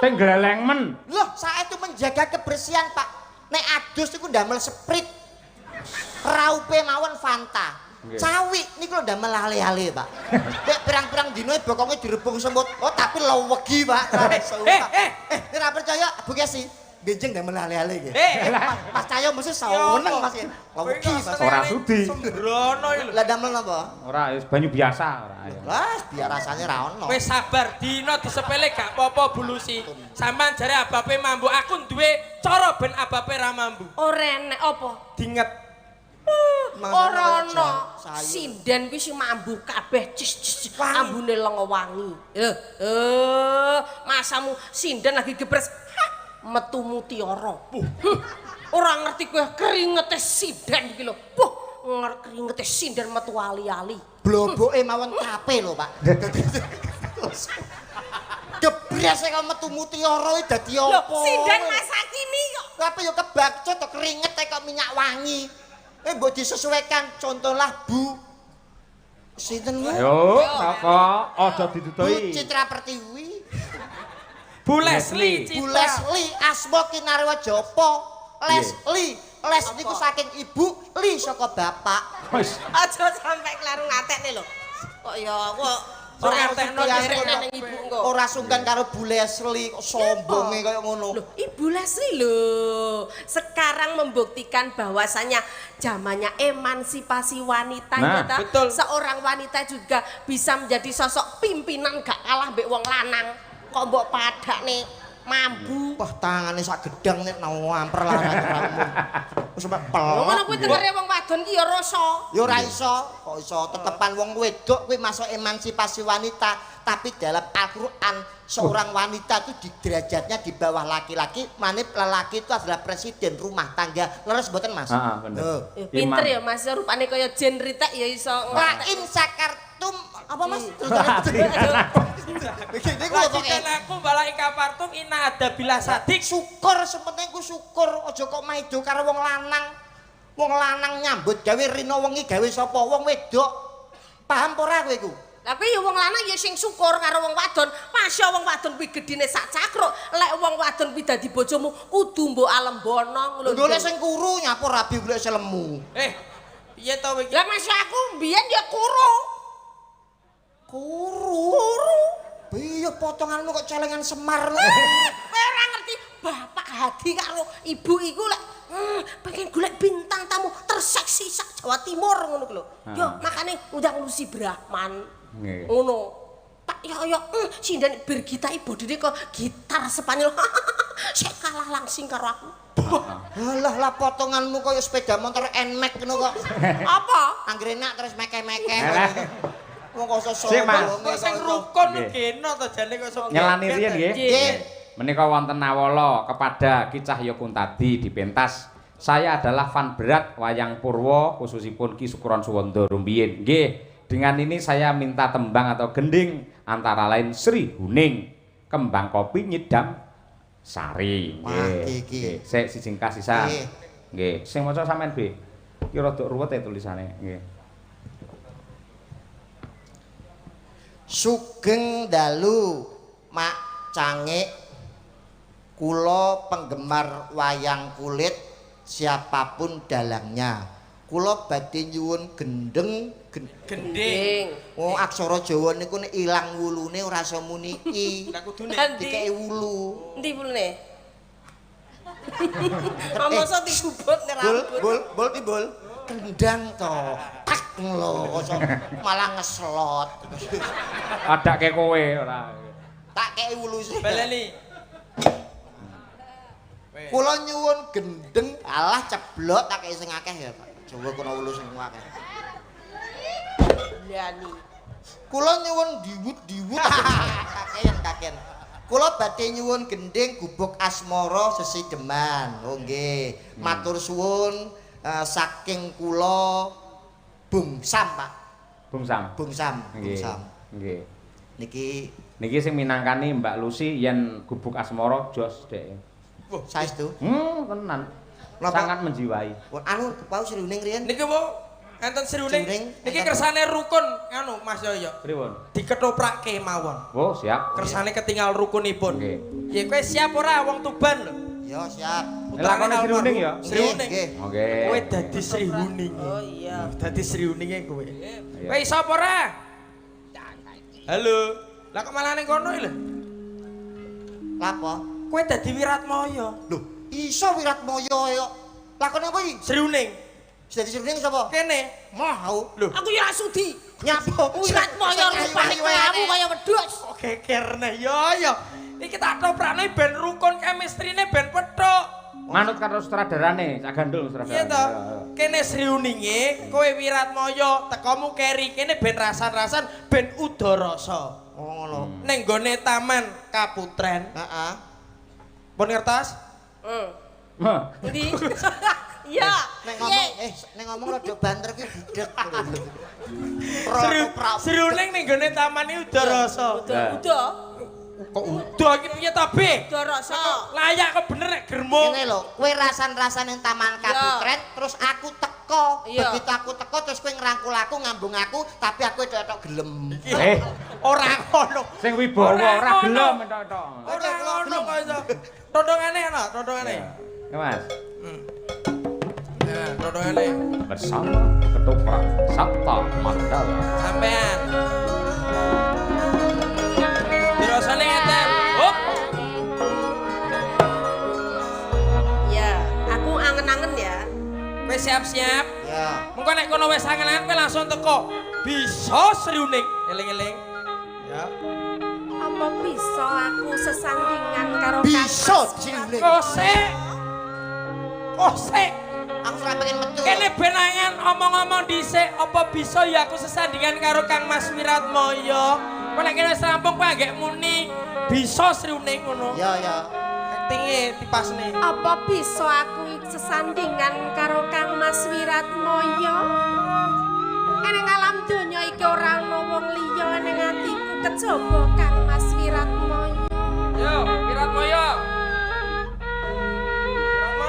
Ting gleleng men. Loh, saya itu menjaga kebersihan, Pak. Nek adus niku ndamel sprite. Raupe mawon Fanta. Nggih. Cawik niku lho ndamel ale-ale, Pak. Nek pirang-pirang dina bokonge direbung semut. Oh, tapi lewegi, Pak. Eh, Eh, ora percaya, Bu Kesi. Benjeng ndamel ale-ale iki. Eh, Mas Cahyo mesti seneng Mas. Lewegi, Mas. Ora sudi. Sembrono iki lho. Lah damel napa? Ora wis banyu biasa ora. Ayo. Lah, biar rasanya ra ono. Wis sabar dina disepele gak apa-apa Bu Lusi. Sampeyan jare abape mambu, aku duwe cara ben abape ra mambu. Ora enek apa? Dinget. Ora ana. Sayur. Sinden kuwi sing mambu kabeh cis cis ambune lenga wangi. Eh, masamu sinden lagi gebres. Hah, metu mutiara. Ora ngerti kowe keringete sinden iki lho. Puh, keringete sinden metu ali-ali. Bloboke mawon tape lho, Pak. Gebres kok metu mutiara iki dadi Lho, apa? sinden masa kini kok. Tapi yo kebacut to keringet kok minyak wangi. Eh mbok disesuaikan contohlah Bu sinten Bu? Ayo, sapa? Aja Bu didudoi. Citra Pertiwi, Bu Leslie Bu Citra. Leslie Asma Kinarwa Japa. Leslie, Les niku saking ibu, Li saka bapak. Wis. Aja sampe kleru ngatekne lho. Kok ya kok Ora ngatekno derek nang ibu engko. Ora sungkan karo Bu Leslie kok sombonge kaya ngono. Loh, Ibu Leslie loh, sekarang membuktikan bahwasanya zamannya emansipasi wanita Nah, ya ta? betul. Seorang wanita juga bisa menjadi sosok pimpinan gak kalah mbek wong lanang. Kok mbok padakne mambu. Wah, tangane sak gedang nek namper larang ramu. Wis sampe Lho pelok. ngono kuwi tengere wong wadon ki ya rasa. Ya ora iso, kok iso tetepan wong wedok kuwi masuk emansipasi wanita, tapi dalam Al-Qur'an seorang wanita itu di derajatnya di bawah laki-laki, manip lelaki itu adalah presiden rumah tangga. Leres mboten, Mas? Heeh, bener. Lho. Ya, pinter ya Mas, rupane kaya Jen Ritek ya iso La ngerti. in sakartum apa Mas? Iki ku lho pokoke. Lanjutan aku balai kapartum ina ada bila sadik. Syukur sepenting ku syukur aja kok maido karo wong lanang. Wong lanang nyambut gawe rina wengi gawe sapa? Wong wedok. Paham apa ora kowe iku? Lah kuwi ya wong lanang ya sing syukur karo wong wadon. Masya wong wadon kuwi gedine sak cakruk. Lek wong wadon kuwi dadi bojomu kudu mbok alembono ngono lho. Golek sing kuru nyapa rabi golek sing lemu. Eh, piye to kowe iki? Lah masya aku mbiyen ya kuru. Kuru. Kuru. Piye potonganmu kok celengan Semar lho. Kowe ora ngerti Bapak Hadi karo ibu iku lek pengen golek bintang tamu terseksi sak Jawa Timur ngono ku lho. Yo makane undang Lucy Brahman. Nggih. Ngono. Tak yo yo sinden Birgita bodine kok gitar Spanyol. Sik kalah langsing karo aku. Alah lah potonganmu kaya sepeda motor Nmax ngono kok. Apa? Anggere enak terus meke-meke. Alah. Wong kok iso Sik, Mas. Kok sing rukun geno to jane kok iso. Nyelani riyen nggih. Nggih. Menika wonten nawala kepada Ki Cahya Kuntadi di pentas. Saya adalah fan berat wayang purwa khususipun Ki Sukron Suwanda rumiyin. Nggih, dengan ini saya minta tembang atau gending antara lain Sri Huning, Kembang Kopi Nyidam Sari. Wah, iki. Nggih, sik siji kasisan. Nggih. Nggih, sing maca sampean B. Iki rada ruwet ya tulisane. Nggih. Sugeng dalu Mak Cangik, kula penggemar wayang kulit siapapun dalangnya. Kula badhe nyuwun gendeng Gending. Oh, aksara Jawa niku nek ilang wulune ora iso muni i. Lah kudune. Dikeki wulu. Endi wulune? Masa digubut nek rambut. Bul, bul, timbul. Kendang to. Tak lho, kok malah ngeslot. Adake kowe ora. Tak kei wulu sih. Baleni. Kula nyuwun gendeng, alah ceblok tak kei sing akeh ya, Pak. Jawa kono wulu sing akeh. Lani. Kula nyuwun diwut-diwut. Kakean, kakean. Kula badhe nyuwun gending gubuk asmara sesideman. Oh nggih. Matur suwun saking kula Bungsam, Pak. Bungsam. Bungsam, Bungsam. Nggih. Niki niki sing minangkani Mbak Lucy yen gubuk asmara jos dhek. Saestu? Tenan. Sangat menjiwai. Anu wau Sri Huning riyen. Niki wau enten Sri Huning. Niki kersane rukun anu Mas Yoyo. Pripun? Diketoprake mawon. Oh, siap. Kersane ketinggal rukunipun. Nggih. Ya kowe siap ora wong Tuban lho? Ya, siap. Lakone Sri Huning ya? Sri Huning. Oke. Kowe dadi Sri Huning. Oh iya. Dadi Sri Huninge kowe. Kowe iso apa ora? Halo. Lah kok malah ning kono lho? Lapo? Kowe dadi Wiratmaya. Lho, iso Wiratmaya yo. Lakone apa iki? Sri Huning. Dadi Sri Huning sapa? Kene. Mau. Lho, aku ya sudi. Nyapa? Wiratmaya rupane kelamu kaya wedhus. Kok geger neh yo yo. Iki tak toprakne ben rukun chemistry-ne ben pethuk. Manut karo sutradarane, sak gandul sutradarane. Iya to. Kene Sri Huninge, kowe Wiratmaya, tekomu keri kene ben rasan-rasan ben udarasa. Oh ngono. Ning gone Taman Kaputren. Heeh. Pun ngertos? Heeh. Endi? Iya. Nek ngomong nek ngomong rada banter kuwi budek. Sri Huning ning gone taman iki udarasa. Uda. Kok uda iki piye to, Be? Udarasa. Layak kok bener nek germo. Ngene lho, kowe rasan-rasan ning Taman Kaputren terus aku teko. Begitu aku teko terus kowe ngrangkul aku, ngambung aku, tapi aku etok-etok gelem. Ora ngono. Sing wibawa ora gelem entok-entok. Ora ngono kok iso. Tondongane ana, tondongane. Ya, Mas. Nah, tondongane. Bersama Ketoprak Sabta Mandala. Sampean. Dirasane ngeten. Hop. Ya, aku angen-angen ya. Kowe siap-siap. Ya. Mengko nek kono wis angen-angen kowe langsung teko. Bisa Sri Huning. Eling-eling. Ya. Apa bisa aku sesandingan karo Bisa Sri Huning. Kosek. Kosek. Aku ora pengen metu. Kene benangan omong-omong dhisik apa bisa ya aku sesandingan karo Kang Mas Wiratmaya. Kowe nek kene wis rampung kowe anggek muni bisa Sri Huning ngono. Ya ya. Aktinge dipasne. Apa bisa aku sesandingan karo Kang Mas Wiratmaya? Ning alam donya iki ora ana wong liya ning atiku kejaba Kang Mas Wiratmaya. Yo, Wiratmaya.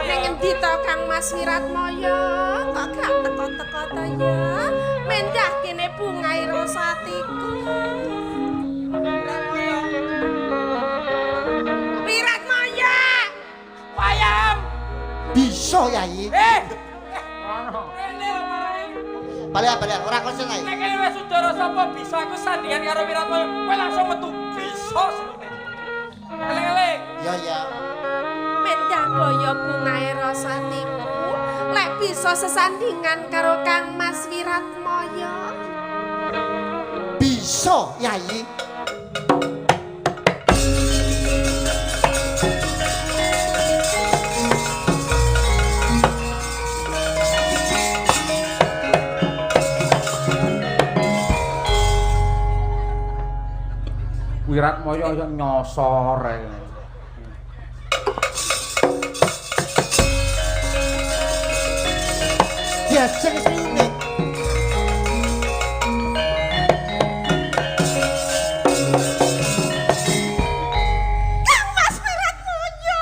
Ning endi to Kang Mas Wiratmaya? Kok gak teko-teko to ya? Mendah kene bungahe rasa atiku. Wiratmaya! Wayam. Bisa Yai. Ono. Rene lho marahi. Balik ora konsen ae. Nek kene wis udara sapa bisa aku sandingan karo Wiratmaya, kowe langsung metu. Bisa Sri. Eling-eling. Ya ya. Mendah boyo bungahe rasa atiku. Lek bisa sesandingan karo Kang Mas Wiratmaya. Bisa Yai. Wiratmoyo ya nyosor ae. Diajeng srine. Kang Mas Wiratmoyo.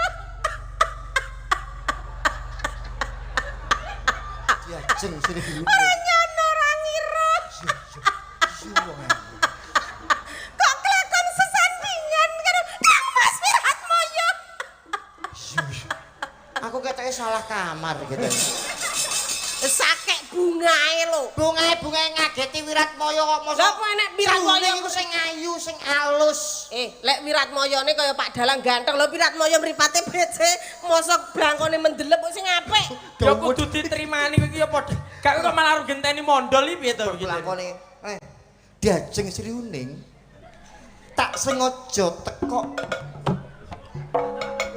Diajeng srine. Ora nyono ora ngira. Kok kelakon sesandingan karo Kang Mas Wiratmoyo. Aku ketoke salah kamar gitu. Sakek bungae lho. Bungae-bungae ngageti Wiratmoyo kok mosok. Lah apa enek Wiratmoyo Srine iku sing ayu, sing alus. Lek Wiratmoyone kaya Pak Dalang ganteng lho, Wiratmoyo mripate becik, mosok blangkone mendelep kok sing apik. Ya kudu ditrimani kowe iki ya padha. Gak kok malah arep genteni mondol iki piye to iki? Blangkone. Diajeng Sri Uning. Tak sengaja teko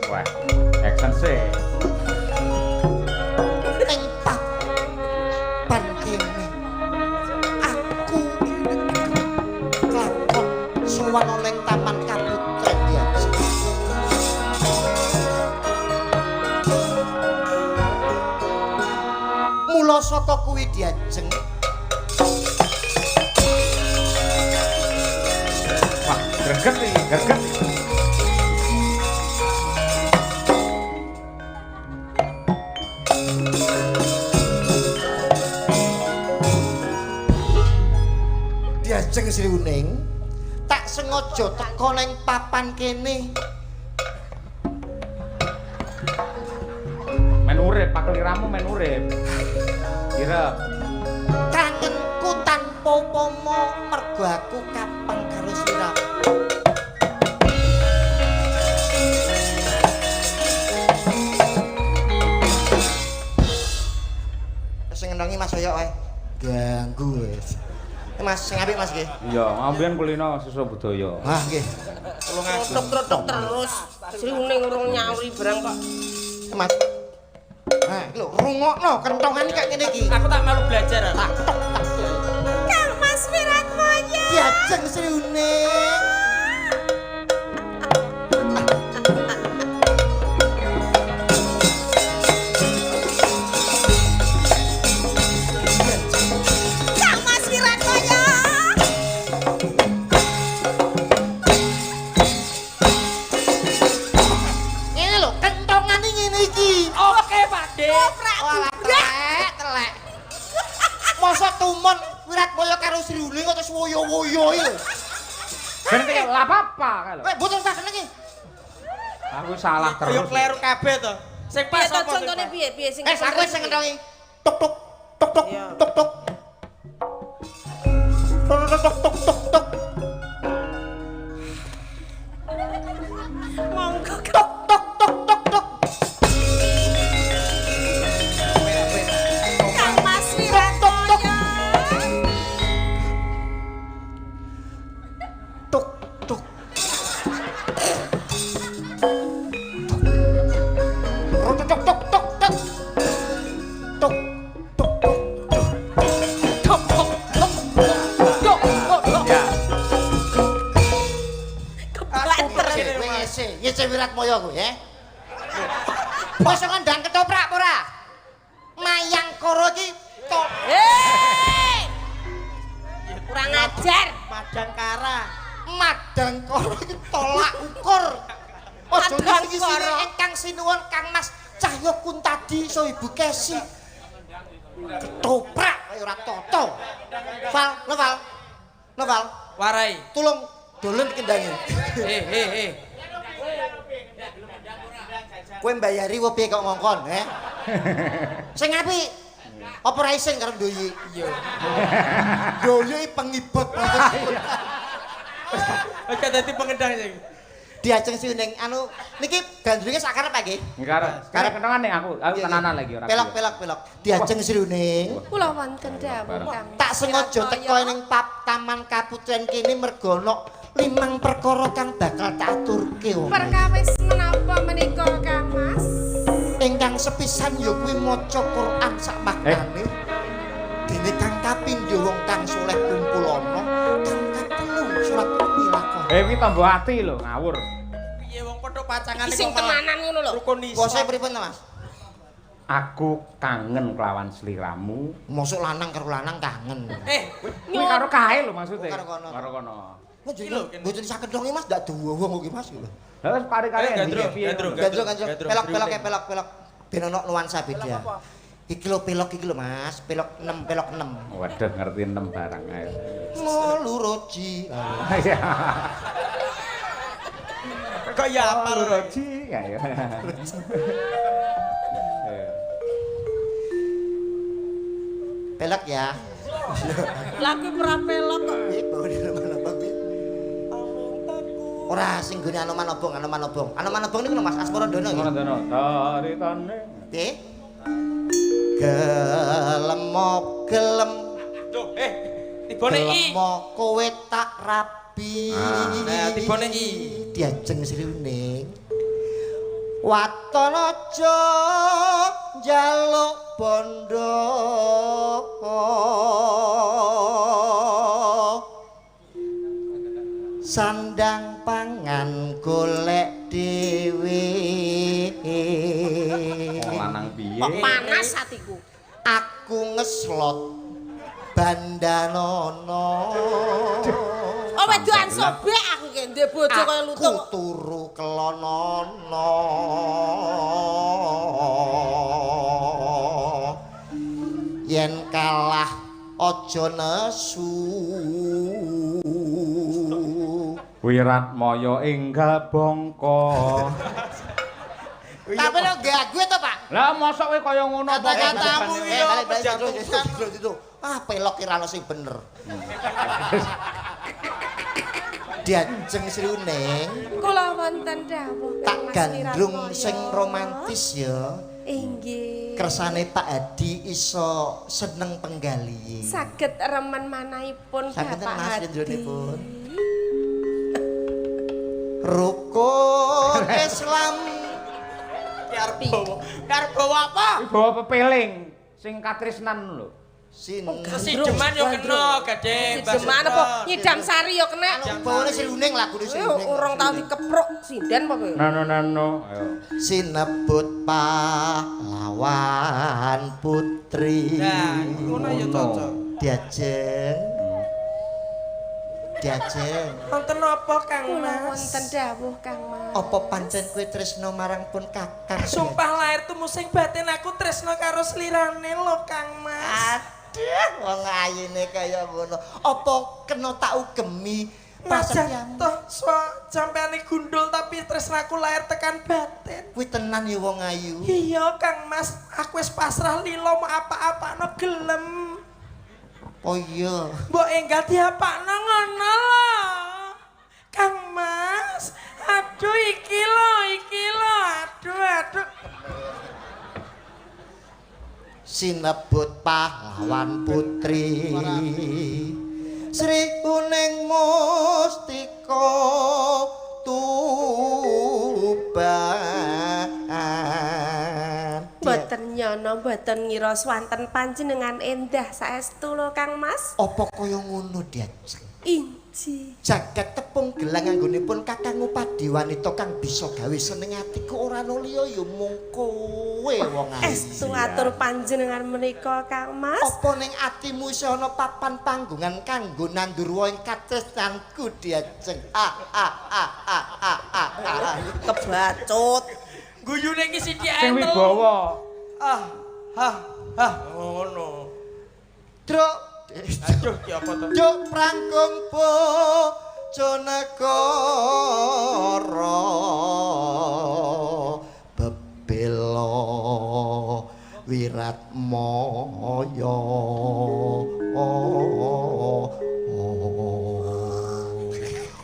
Wah, action sih. ning papan kene. Aku kelakon sowan ning Taman Kaputren Diajeng. Mula saka kuwi Diajeng Wah, greget iki, greget iki. Diajeng Sri Uning tak sengaja teko ning papan kene. Men urip, pakeliramu men urip. Kira Kangenku tanpa upama mergo aku kapan karo sliramu. Sing ngendangi Mas Yoyo wae. Ganggu wis. Mas sing apik Mas nggih. iya, ngambian kulino siswa budaya. Wah nggih. Trotok-trotok terus. Sri Uning urung nyauri barang kok. Mas. Nah, iki lho rungokno kentongan iki kaya ngene iki. Aku tak malu belajar. aku. Tak tok tak tok. Kang Mas Wiratmoyo. Diajeng Sri Uning. Kang Mas Wiratmoyo. Ngene lho, kentongane ngene iki. Oke, Pak De. Walah telek, telek. Masa tumon Wiratmoyo karo Sri Uning kok terus woyo-woyo iki lho. Ben iki lha apa-apa kae lho. Weh, mboten usah seneng iki. Aku salah Kaya terus. kleru kabeh to. Sing Piye pas to apa? sing contone pas? piye piye sing Eh, aku wis sing ngentongi. Tok tok tok tok Iya. tok tok. Tok tok tok tok tok tok. Monggo Tok tok tok tok tok. Kang Mas Wiratmoyo. Tok tok. Tok tok tok tok tok. Tok tok tok tok. Tok tok tok tok tok tok. Ya. Kebanter. Kowe ngese, ngese Wiratmoyo kowe, ya. Mosok ndang ketoprak apa ora? Mayangkara iki tok Hei! Kurang ajar. Madangkara. Madangkara iki tolak ukur. Aja Madangkara. ngisine ingkang sinuwun Kang Mas Cahya Kuntadi so Ibu Kesi. Ketoprak kaya ora tata. Val, Noval. Noval, Warai. tulung dolen kendange. Eh, eh, eh. Kowe mbayari apa piye kok ngongkon, he? Sing apik. Apa ora isin karo Ndoyi? Iya. Ndoyi pengibot. Oke, dadi pengendang sing. Diajeng sing ning anu niki gandringe sak karep nggih. Karep karep kentongan nek aku, aku tenanan lagi ora. Pelok pelok pelok. Diajeng Sriuning. Kula wonten dawuh Kang. Tak sengaja teko ning pap Taman Kaputren kene mergo ana limang perkara kang bakal tak aturke wong. Perkawis menapa menika Kang Mas? Ingkang sepisan ya kuwi maca Quran sak maknane. Dene kang kapindho wong kang soleh kumpul ana, kang katelu salat lakoni. Eh iki tombo ati lho, ngawur. Piye wong padha pacangane Iki sing tenanan ngono lho. Rukun Islam. Bose pripun to, Mas? Aku kangen kelawan sliramu. Mosok lanang karo lanang kangen. Eh, Kuwi karo kae lho maksude. Oh, karo kono. Karo kono. Iki lho, kene. Bojone sakedhonge Mas ndak duwe wong iki Mas. Lah wis kare-kare Ayo, gandrung, piye? gandrung. Gandrung gandrung. Gandrung, Pelok pelok gandrung. pelok pelok. Ben ono nuansa beda. Iki lho pelok iki lho Mas, pelok 6 pelok 6. Waduh ngerti 6 barang ae. Ngoluroji. Iya. Kok ya apa lho? Roji ayo. Eh. Pelok ya. Lah kuwi ora pelok kok. Piye bawane Anoman Obong piye? Ora sing gone Anoman Obong, Anoman Obong. Anoman Obong niku lho Mas Asmara Dono Ngono nggih. dono. Taritane. Piye? Gelem gelem Duh, eh, tibone i. gelem kowe tak rabi. Nah, tibone i. Diajeng Sri Uning. Waton aja njaluk bondo. Sandang pangan golek dhewe. Wong lanang piye? Kok panas atiku. Aku ngeslot bandanono. Oh wedoan sobek aku ki ndek bojo kaya lutung. Aku turu kelonono. Yen kalah aja nesu. Wiratmaya enggal bongko. Tapi lo gak gue to, Pak. Lah mosok kowe kaya ngono apa? Kata-katamu iki yo Balik, balik, menjatuhkan. itu. Ah, pelok ki ra ono sing bener. Diajeng Sri Uning, Kula wonten dawuh tak Kang Mas gandrung Wiratmaya. sing romantis ya. Inggih. Kersane Pak Adi iso seneng penggali. Saged remen manahipun Saged Bapak Mas Hadi. lendronipun. Rukun Islam Ki arep bawa. Ki arep bawa apa? Kuwi bawa pepeling sing katresnan lho. sin. Sesideman yo kena, gadhe. Sideman apa nyidam sari yo kena. Bawane Sri Uning lagune Sri Kowe Uning. urung tau dikepruk sinden apa kowe? Nano nano. Ayo. Sinebut pahlawan putri. Nah, ngono ya cocok. Diajeng. Diajeng. Wonten apa Kang Kula Mas? wonten dawuh Kang Mas. Apa pancen kowe tresno marang pun kakang? Sumpah lahir tuh sing batin aku tresno karo slirane lho Kang Mas. Aduh, wong ayine kaya ngono. Apa kena tak ugemi Najan prasetyamu? toh so sampeane gundul tapi tresnaku lahir tekan batin. Kuwi tenan ya wong ayu. Iya Kang Mas, aku wis pasrah lilo mau apa-apano gelem. Oh iya. Mbok enggal diapakno ngono lho. Kang Mas, aduh iki lho, iki lho, aduh aduh. Sinebut pahlawan putri. Sri Uning Mustika Tuban. Mboten nyono, mboten ngira swanten panjenengan endah saestu lho Kang Mas. Apa kaya ngono Diajeng? Inji. Jagat tepung gelang anggonipun kakang ngupadi wanita kang bisa gawe seneng atiku ora ana liya ya mung kowe wong ayu. Estu atur panjenengan menika Kang Mas. Apa ning atimu isih ana papan panggongan kanggo nandur woh ing katresnanku Diajeng? Ah ah ah ah ah ah. ah. Kebacut. Guyune iki sithik ae Sing telu. wibawa. Ah, ah, ah, ngono. Truk Aduh, ki apa to? Juk prangkung bojonegara bebela Wiratmaya.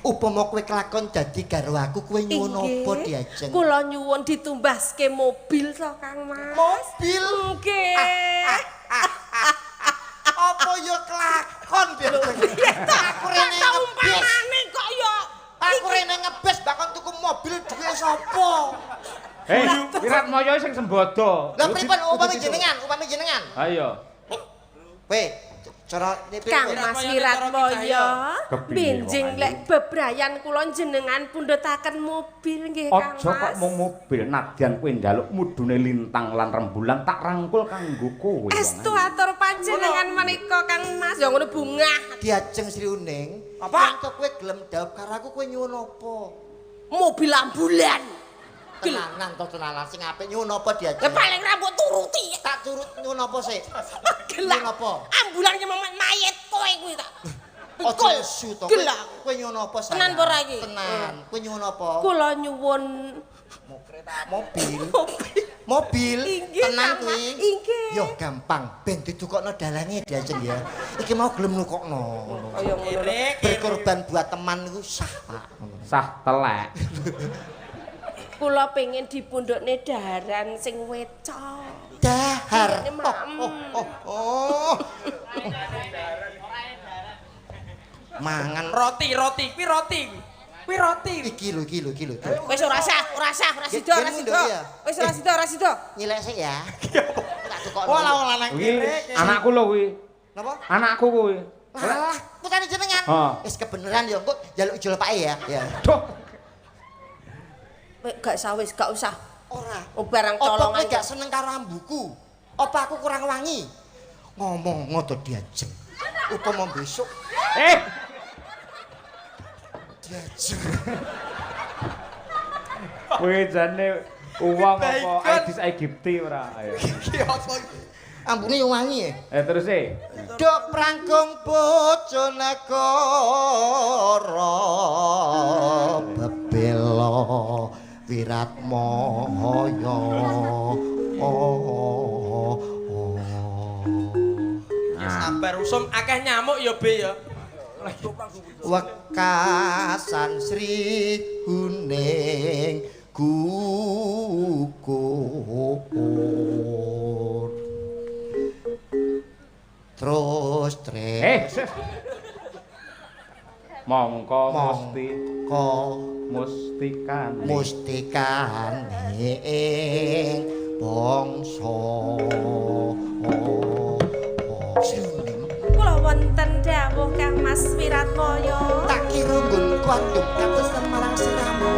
Upama kowe kelakon dadi garwaku kowe nyuwun apa Diajeng? Kula nyuwun ditumbaske mobil to Kang Mas. Mobil. Nggih. Apa ya kelakon Diajeng? Aku rene Tak ngebis. umpamane kok ya. Aku rene ngebis bakon tuku mobil duwe sapa? Eh, Wiratmaya sing sembodo. Lah pripun upami jenengan, upami jenengan? Ayo. Kowe Cara Kang Mas Wiratmoyo, benjing lek bebrayan kula jenengan pundhutaken mobil nggih Kang Mas. Aja kok mung mobil, nadyan kowe njaluk mudune lintang lan rembulan tak rangkul kanggo kowe. Estu atur panjenengan menika Kang Mas. Ya ngono bungah. Diajeng Sri Uning. Apa? Yen kowe gelem dhaup karo aku kowe nyuwun apa? Mobil ambulan. Tenanan to tenanan sing apik nyuwun apa diajeng? Lah paling rambut turuti. Tak turut nyuwun apa sik? Gelak. Nyuwun apa? Ambulan ki mayit kowe kuwi tak. Aja nesu to. Gelak. Kowe nyuwun apa sayang? Tenan apa ora iki? Tenan. Kowe nyuwun apa? Kula nyuwun Mobil. mobil. Mobil. Inggih, Tenan Kang Mas. kuwi. Inggih. Yo gampang, ben ditukokno dalange diajeng ya. Iki mau gelem nukokno ngono. Kaya ngono. Berkorban buat teman iku sah, Pak. Sah telek. Kula pengen dipundhukne daharan sing weco. Dahar. Ini Oh, maem. oh, oh, oh. Mangan Roti, roti, kuwi roti. Kuwi roti. iki lho, iki lho, iki lho. Wis ora sah, ora sah, ora sida, ora Yen sida. mundur ya. Wis ora sida, ora sida. Nyilek sik ya. Tak tukokno. Wala wala nang Kuwi kene. anakku lho kuwi. Napa? Anakku kuwi. Lah, putane jenengan. Ha. Wis kebeneran ya, engko njaluk ijol pake ya. Ya. Duh. Wis gak usah wis, gak usah. Ora. Oh, barang Apa kowe colongan. gak seneng karo ambuku? Apa aku kurang wangi? Ngomong ngoto diajeng. Upama besok diajeng. Kowe jane uwong apa Kebaikan. Aedes aegypti ora? Ayo. Iki apa iki? Ambune yo wangi ya. Terus e. Dok prangkung Bojonegoro bebela Wiratmaya. Oh, oh. Ya sabar usum akeh nyamuk ya Be ya. Wekasan Sri Huning gugur. Terus tres Mongko musti mongko mustikane. mustikane ing bangsa. Sri Huning. Kula wonten dawuh Kang Mas Wiratmoyo. Tak kira nggonku adem kados marang siramu.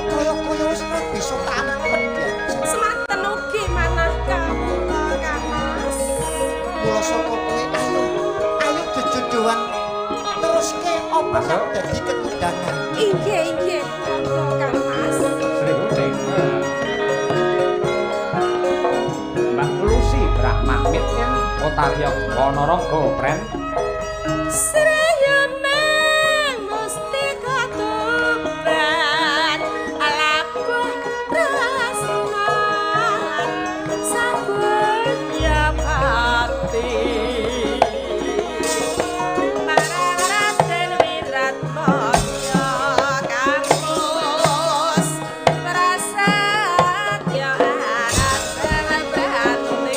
Kaya-kaya wis ora bisa tampet ya. Semanten ugi manah kawula Kang Mas. Mula saka kuwi ayo, ayo jejodohan teruske apa kang dadi ketundangan. Inggih, inggih. Monggo Kang Mas. Sri Huning. Mbak Lucy Brahmamit Otario Ponorogo Pren. Srayoneng mustika tuban labuh tresnan sabudya pati. Marang Raden Wiratmoyo Kang Mus prasetya arat brati.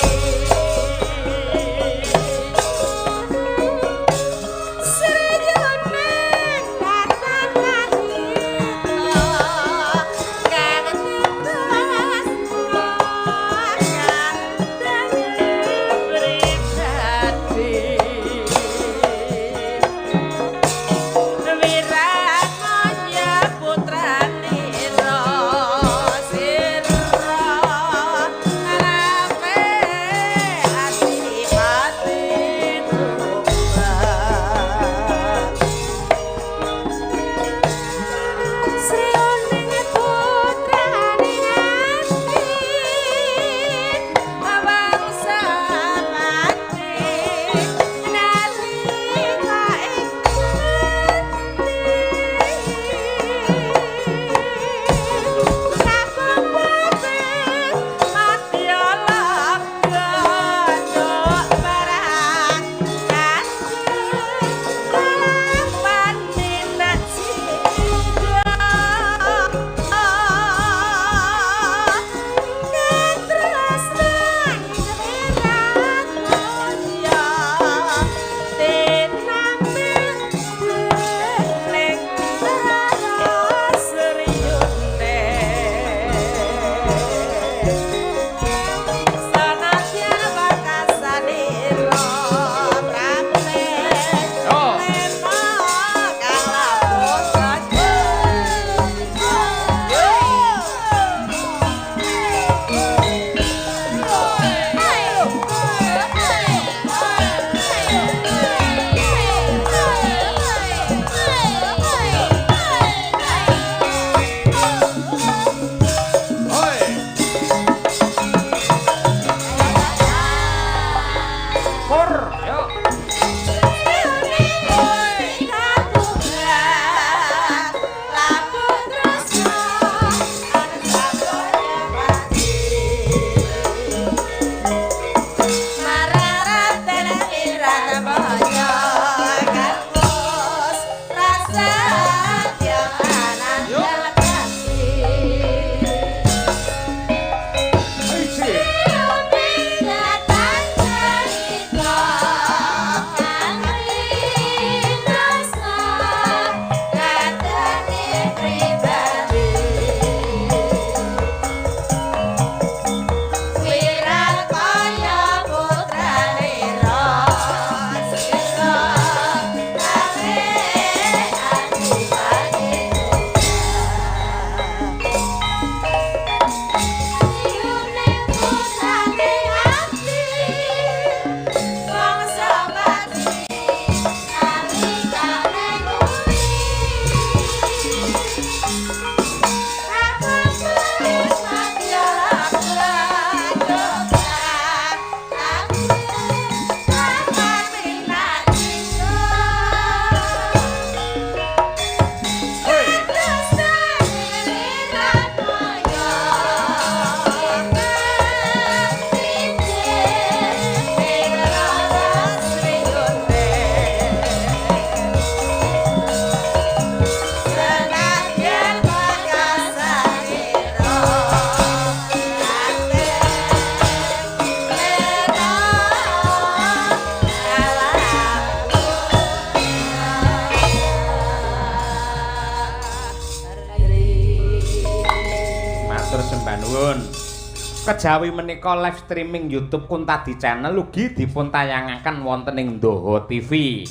Kejawi menika live streaming YouTube Kuntadi Channel ugi dipun tayangaken wonten ing Ndoho TV.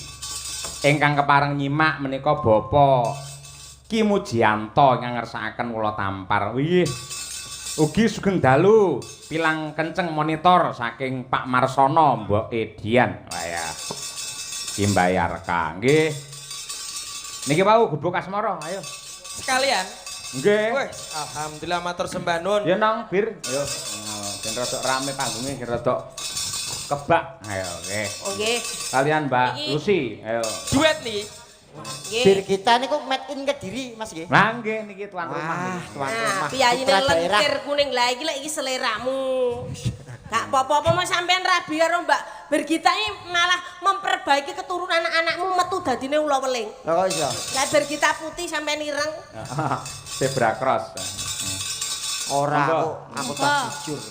Ingkang kepareng nyimak menika Bapak Ki Mujianto ingkang ngersakaken kula tampar. Wih. Ugi sugeng dalu pilang kenceng monitor saking Pak Marsono Mbok Edian. Wah ya. Ki mbayarka nggih. Niki wau gubuk asmara, ayo. Sekalian. Nggih. Wes, alhamdulillah matur sembah nuwun. Ya nang Bir, ayo. Ben rada rame panggungnya, ben rada kebak. Ayo, nggih. Oh nggih. Kalian Mbak Iki. Lucy, ayo. Duet nih. Nggih. Bir kita niku made in Kediri, Mas nggih. Lah nggih niki tuan rumah Wah, niki, tuan Nah, rumah. piyayine Putra daerah. lentir kuning lah iki lek iki seleramu. Gak apa-apa mau sampean rabi karo Mbak Birgita ini malah memperbaiki keturunan anak-anakmu metu dadine ula weling. Lah kok iso? Lah Birgita putih sampean ireng. Zebra cross. Ora Monggo. aku tak jujur.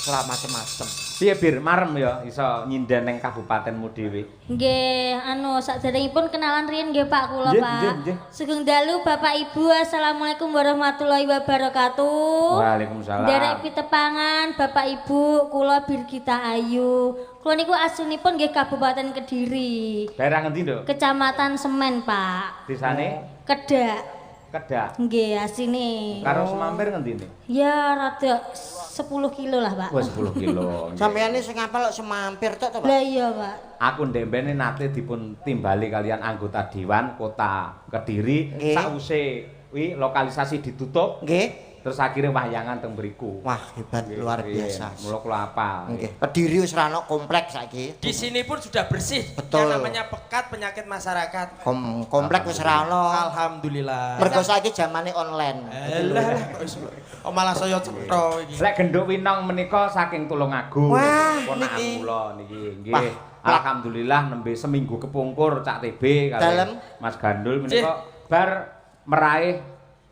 Ora macem-macem. Piye Bir, marem ya iso nyinden ning kabupatenmu dhewe. Nggih, anu saderengipun kenalan riyin nggih Pak kula Nggih, Pak. nggih, nggih. Sugeng dalu Bapak Ibu, Assalamualaikum warahmatullahi wabarakatuh. Waalaikumsalam. Nderek pitepangan Bapak Ibu, kula Birgita Ayu. Kula niku aslinipun nggih Kabupaten Kediri, Daerah ngendi, Nduk? Kecamatan Semen, Pak. Desane Kedak. Kedak. Nggih, asline. Karo Semampir ngendi nih? Ya rada 10 kilo lah, Pak. Wah, 10 kilo. Nggih. Sampeyan sing ngapal kok Semampir tok to, Pak? Lah iya, Pak. Aku ndembene nate dipun timbali kalian anggota Dewan Kota Kediri Nggih. sause kuwi lokalisasi ditutup Nggih. terus akhirnya wahyangan teng mriku. Wah, hebat luar biasa. Mula kula apal. Nggih. Kediri wis ra ono kompleks saiki. Di sini pun sudah bersih. Betul. Yang namanya pekat penyakit masyarakat. Komplek wis ra ono. Alhamdulillah. Mergo saiki zamane online. Alah, kok iso. Oh, malah saya cetha iki. Lek genduk Winong menika saking Tulungagung. Wah, ponakan niki. kula niki nggih. Wah, Alhamdulillah nembe seminggu kepungkur Cak TB kalih Dalem. Mas Gandul menika bar meraih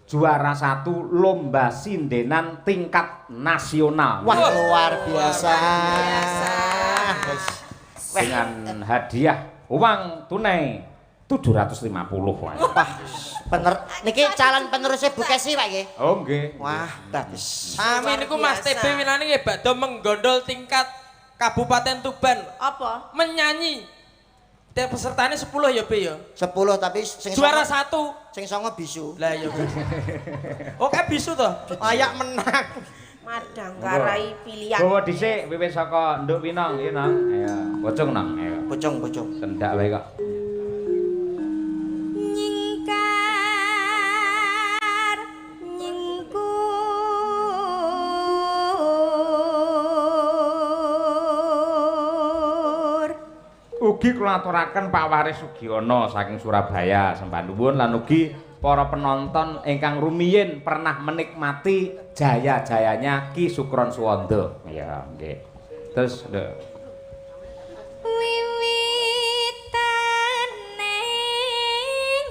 juara 1 lomba sindenan tingkat nasional. Wah, luar biasa. Wis. Dengan hadiah uang tunai 750 wae. Wah, niki calon penerusnya Bu Kesi, Pak nggih. Oh nggih. Wah, bagus. Amin niku Mas Luar biasa. TB winane nggih badhe menggondol tingkat Kabupaten Tuban Apa? menyanyi. Tiap pesertane 10 ya, Be ya. 10 tapi sing Juara songo- 1. Sing songo bisu. Lah iya. Oke bisu toh. Layak menang. Madang karai pilihan. Bawa dhisik wiwit saka Nduk Winong ya Nang. Ayo, pocong Nang. Ayo. Pocong, pocong. Sendak wae kok. Nyingkar nyingkur Ugi kula aturaken Pak Waris Sugiono saking Surabaya sembah nuwun lan ugi para penonton ingkang rumiyin pernah menikmati jaya-jayanya Ki Sukron Suwondo. Ya, nggih. Terus lho, wiwitane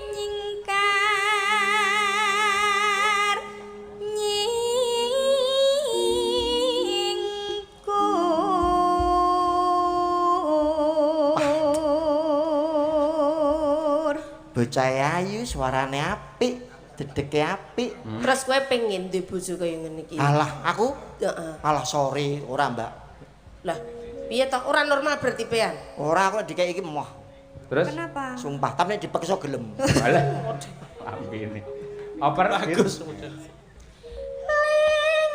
nyingkar nyingkur Bocah ayu suarane apik, dedeke apik. Terus kowe pengen duwe bojo kaya ngene iki? Alah, aku Heeh. alah sorry ora, Mbak. Lah, piye toh ora normal berarti pean? Ora aku nek dikek iki moh. Terus Kenapa? Sumpah, tapi nek dipaksa gelem. alah. Lambene. Oper Bagus.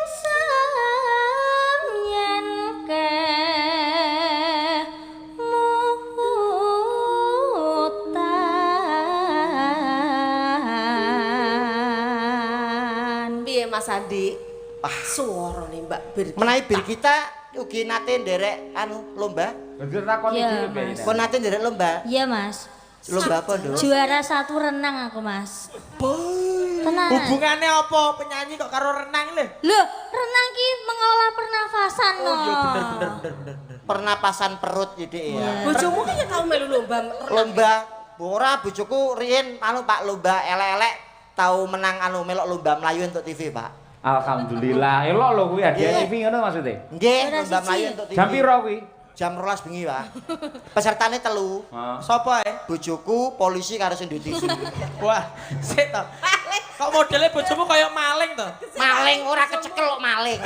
Lingsam yen kemutan. Piye Mas Andi? Suarane Mbak Birgita. Menawi Birgita ugi nate nderek anu lomba. Bener takoni Ya, dhewe piye. Mas. Pun nate nderek lomba. Iya mas. Lomba apa, Nduk? Juara 1 renang aku mas. Tenan. Hubungannya apa penyanyi kok karo renang lho? Loh, renang ki mengolah pernafasan no. Oh iya bener bener bener bener. bener. Pernapasan perut ya, Dik ya. Bojomu ki ya tau melu lomba renang. Lomba ora bojoku riyin anu Pak lomba elek-elek tau menang anu melok lomba mlayu entuk TV, Pak. Alhamdulillah. Elok lho kuwi hadiah Nggih. TV ngono maksudnya. Nggih, Ora lomba siji. mlayu entuk TV. Jam piro kuwi? Jam 12 bengi, Pak. Pesertane telu. Heeh. Sopo ae? Bojoku, polisi karo sing duwe TV. Wah, sik to. Ale Kok modele bojomu kaya maling to? Maling ora kecekel kok maling.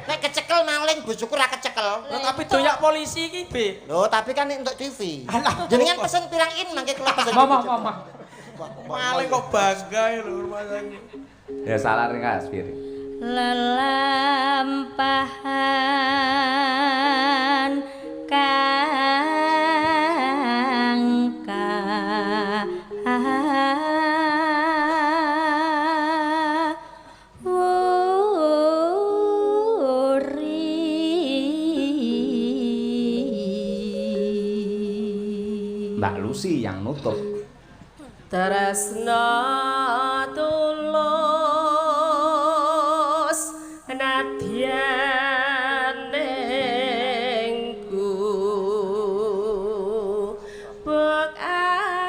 Nek kecekel maling bojoku ora kecekel. Lah tapi doyak polisi iki, Be. Lho, tapi kan entuk TV. Alah, jenengan pesen pirang in mangke kula pesen. Momong, momong. Maling kok bangga lho rumah sakit. Ya salah ringkas, Bir. Lelampahan kang kawuri. Mbak Lucy yang nutup. Tresna tulus nadyan ning gubuk asmara.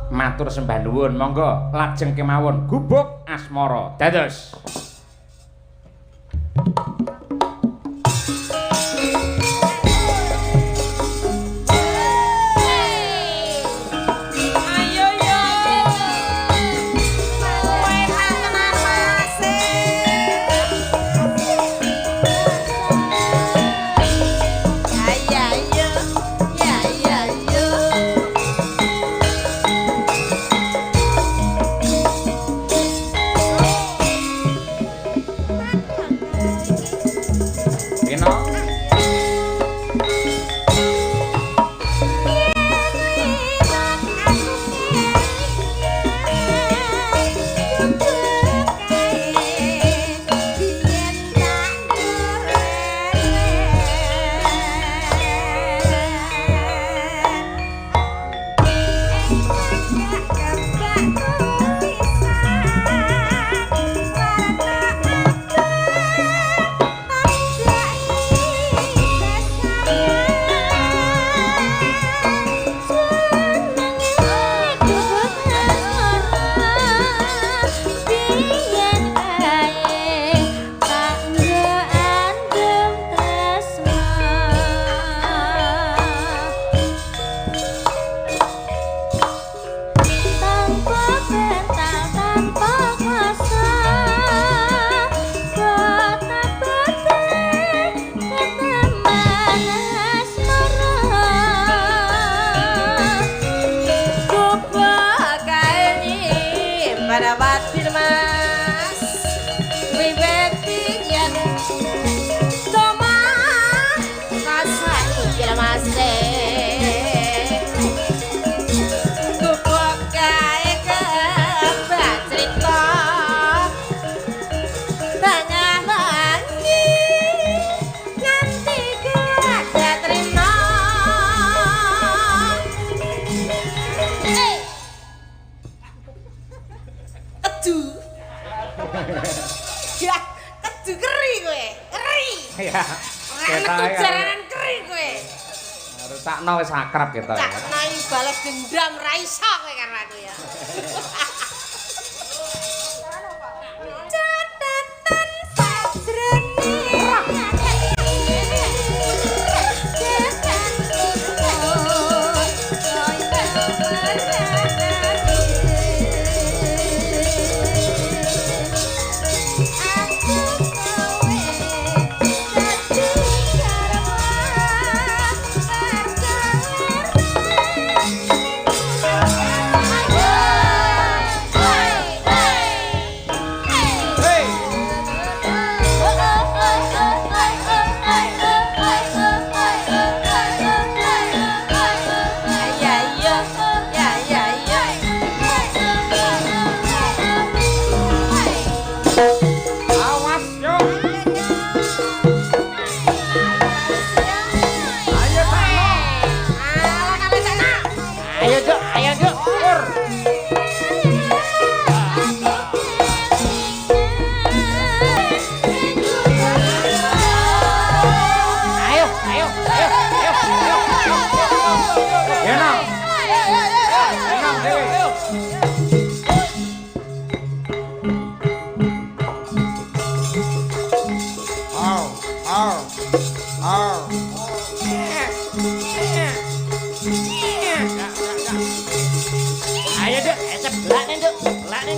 Matur sembah nuwun, monggo lajeng kemawon gubuk asmara. Dados. Ayo yo. Kowe tenan Mas. Ya ya yo. Ya ya yo. Pino. Ya, kedu keri kowe, keri. Ya. Ora metu jaranan keri kowe. Cakno wis akrab kita ya. Cakno balas dendam ra iso kowe karo aku ya. Catatan sajroning Awas yo. Ayo Cakno. Ayo, Duk, ayo, Duk. Ur. Ayo, ayo, ayo, ayo, ayo. Eno. Eno dhewe.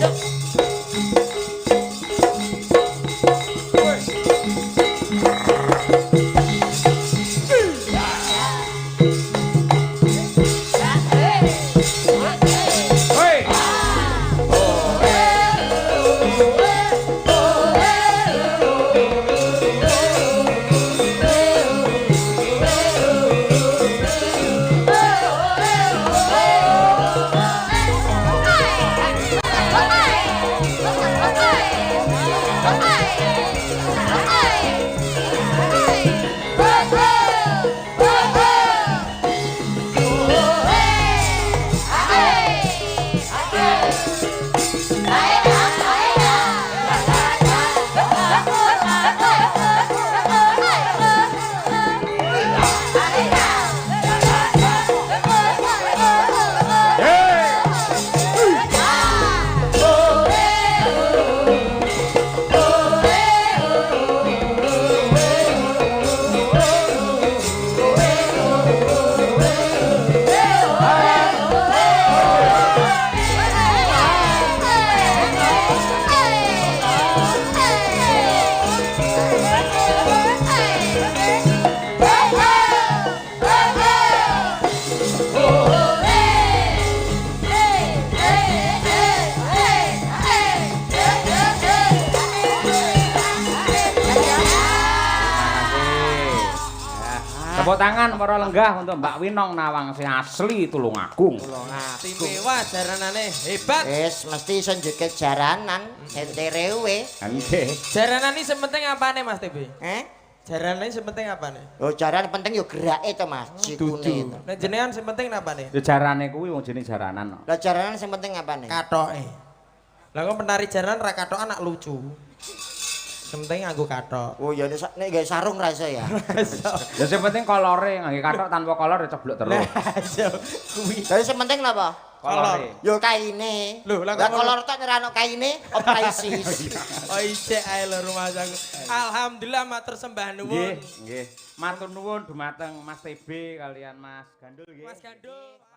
Hoi. Tepuk tangan para lenggah untuk Mbak Winong Nawang sing asli Tulungagung. Istimewa jaranane hebat. Wis mesti iso njoget jaranan senterewe. Nggih. Jaranan ini sing penting apane Mas TB? Eh? Jaranan ini sing penting apane? Oh, jaran penting yo gerake to Mas, sikune to. Nek jenengan sing penting napane? Ya jarane kuwi wong jenenge jaranan kok. Lah jaranan sing penting apane? Katoke. Lah kok penari jaranan ra katokan nak lucu. Sing penting nganggo katok. Oh ya nek gawe sarung ra iso ya. Ya sing penting kolore ngangge kathok tanpa kolor ya ceblok terus. Lah kuwi. Lah sing penting napa? Kolore. Yo kaine. Lho, lah lah kok kolor tok ora ono kaine, opraisis. Oh ijek ae lho rumahku. Alhamdulillah matur sembah Nggih, nuwun. nggih. Matur nuwun dumateng Mas TB kalian Mas Gandul nggih. Mas Gandul.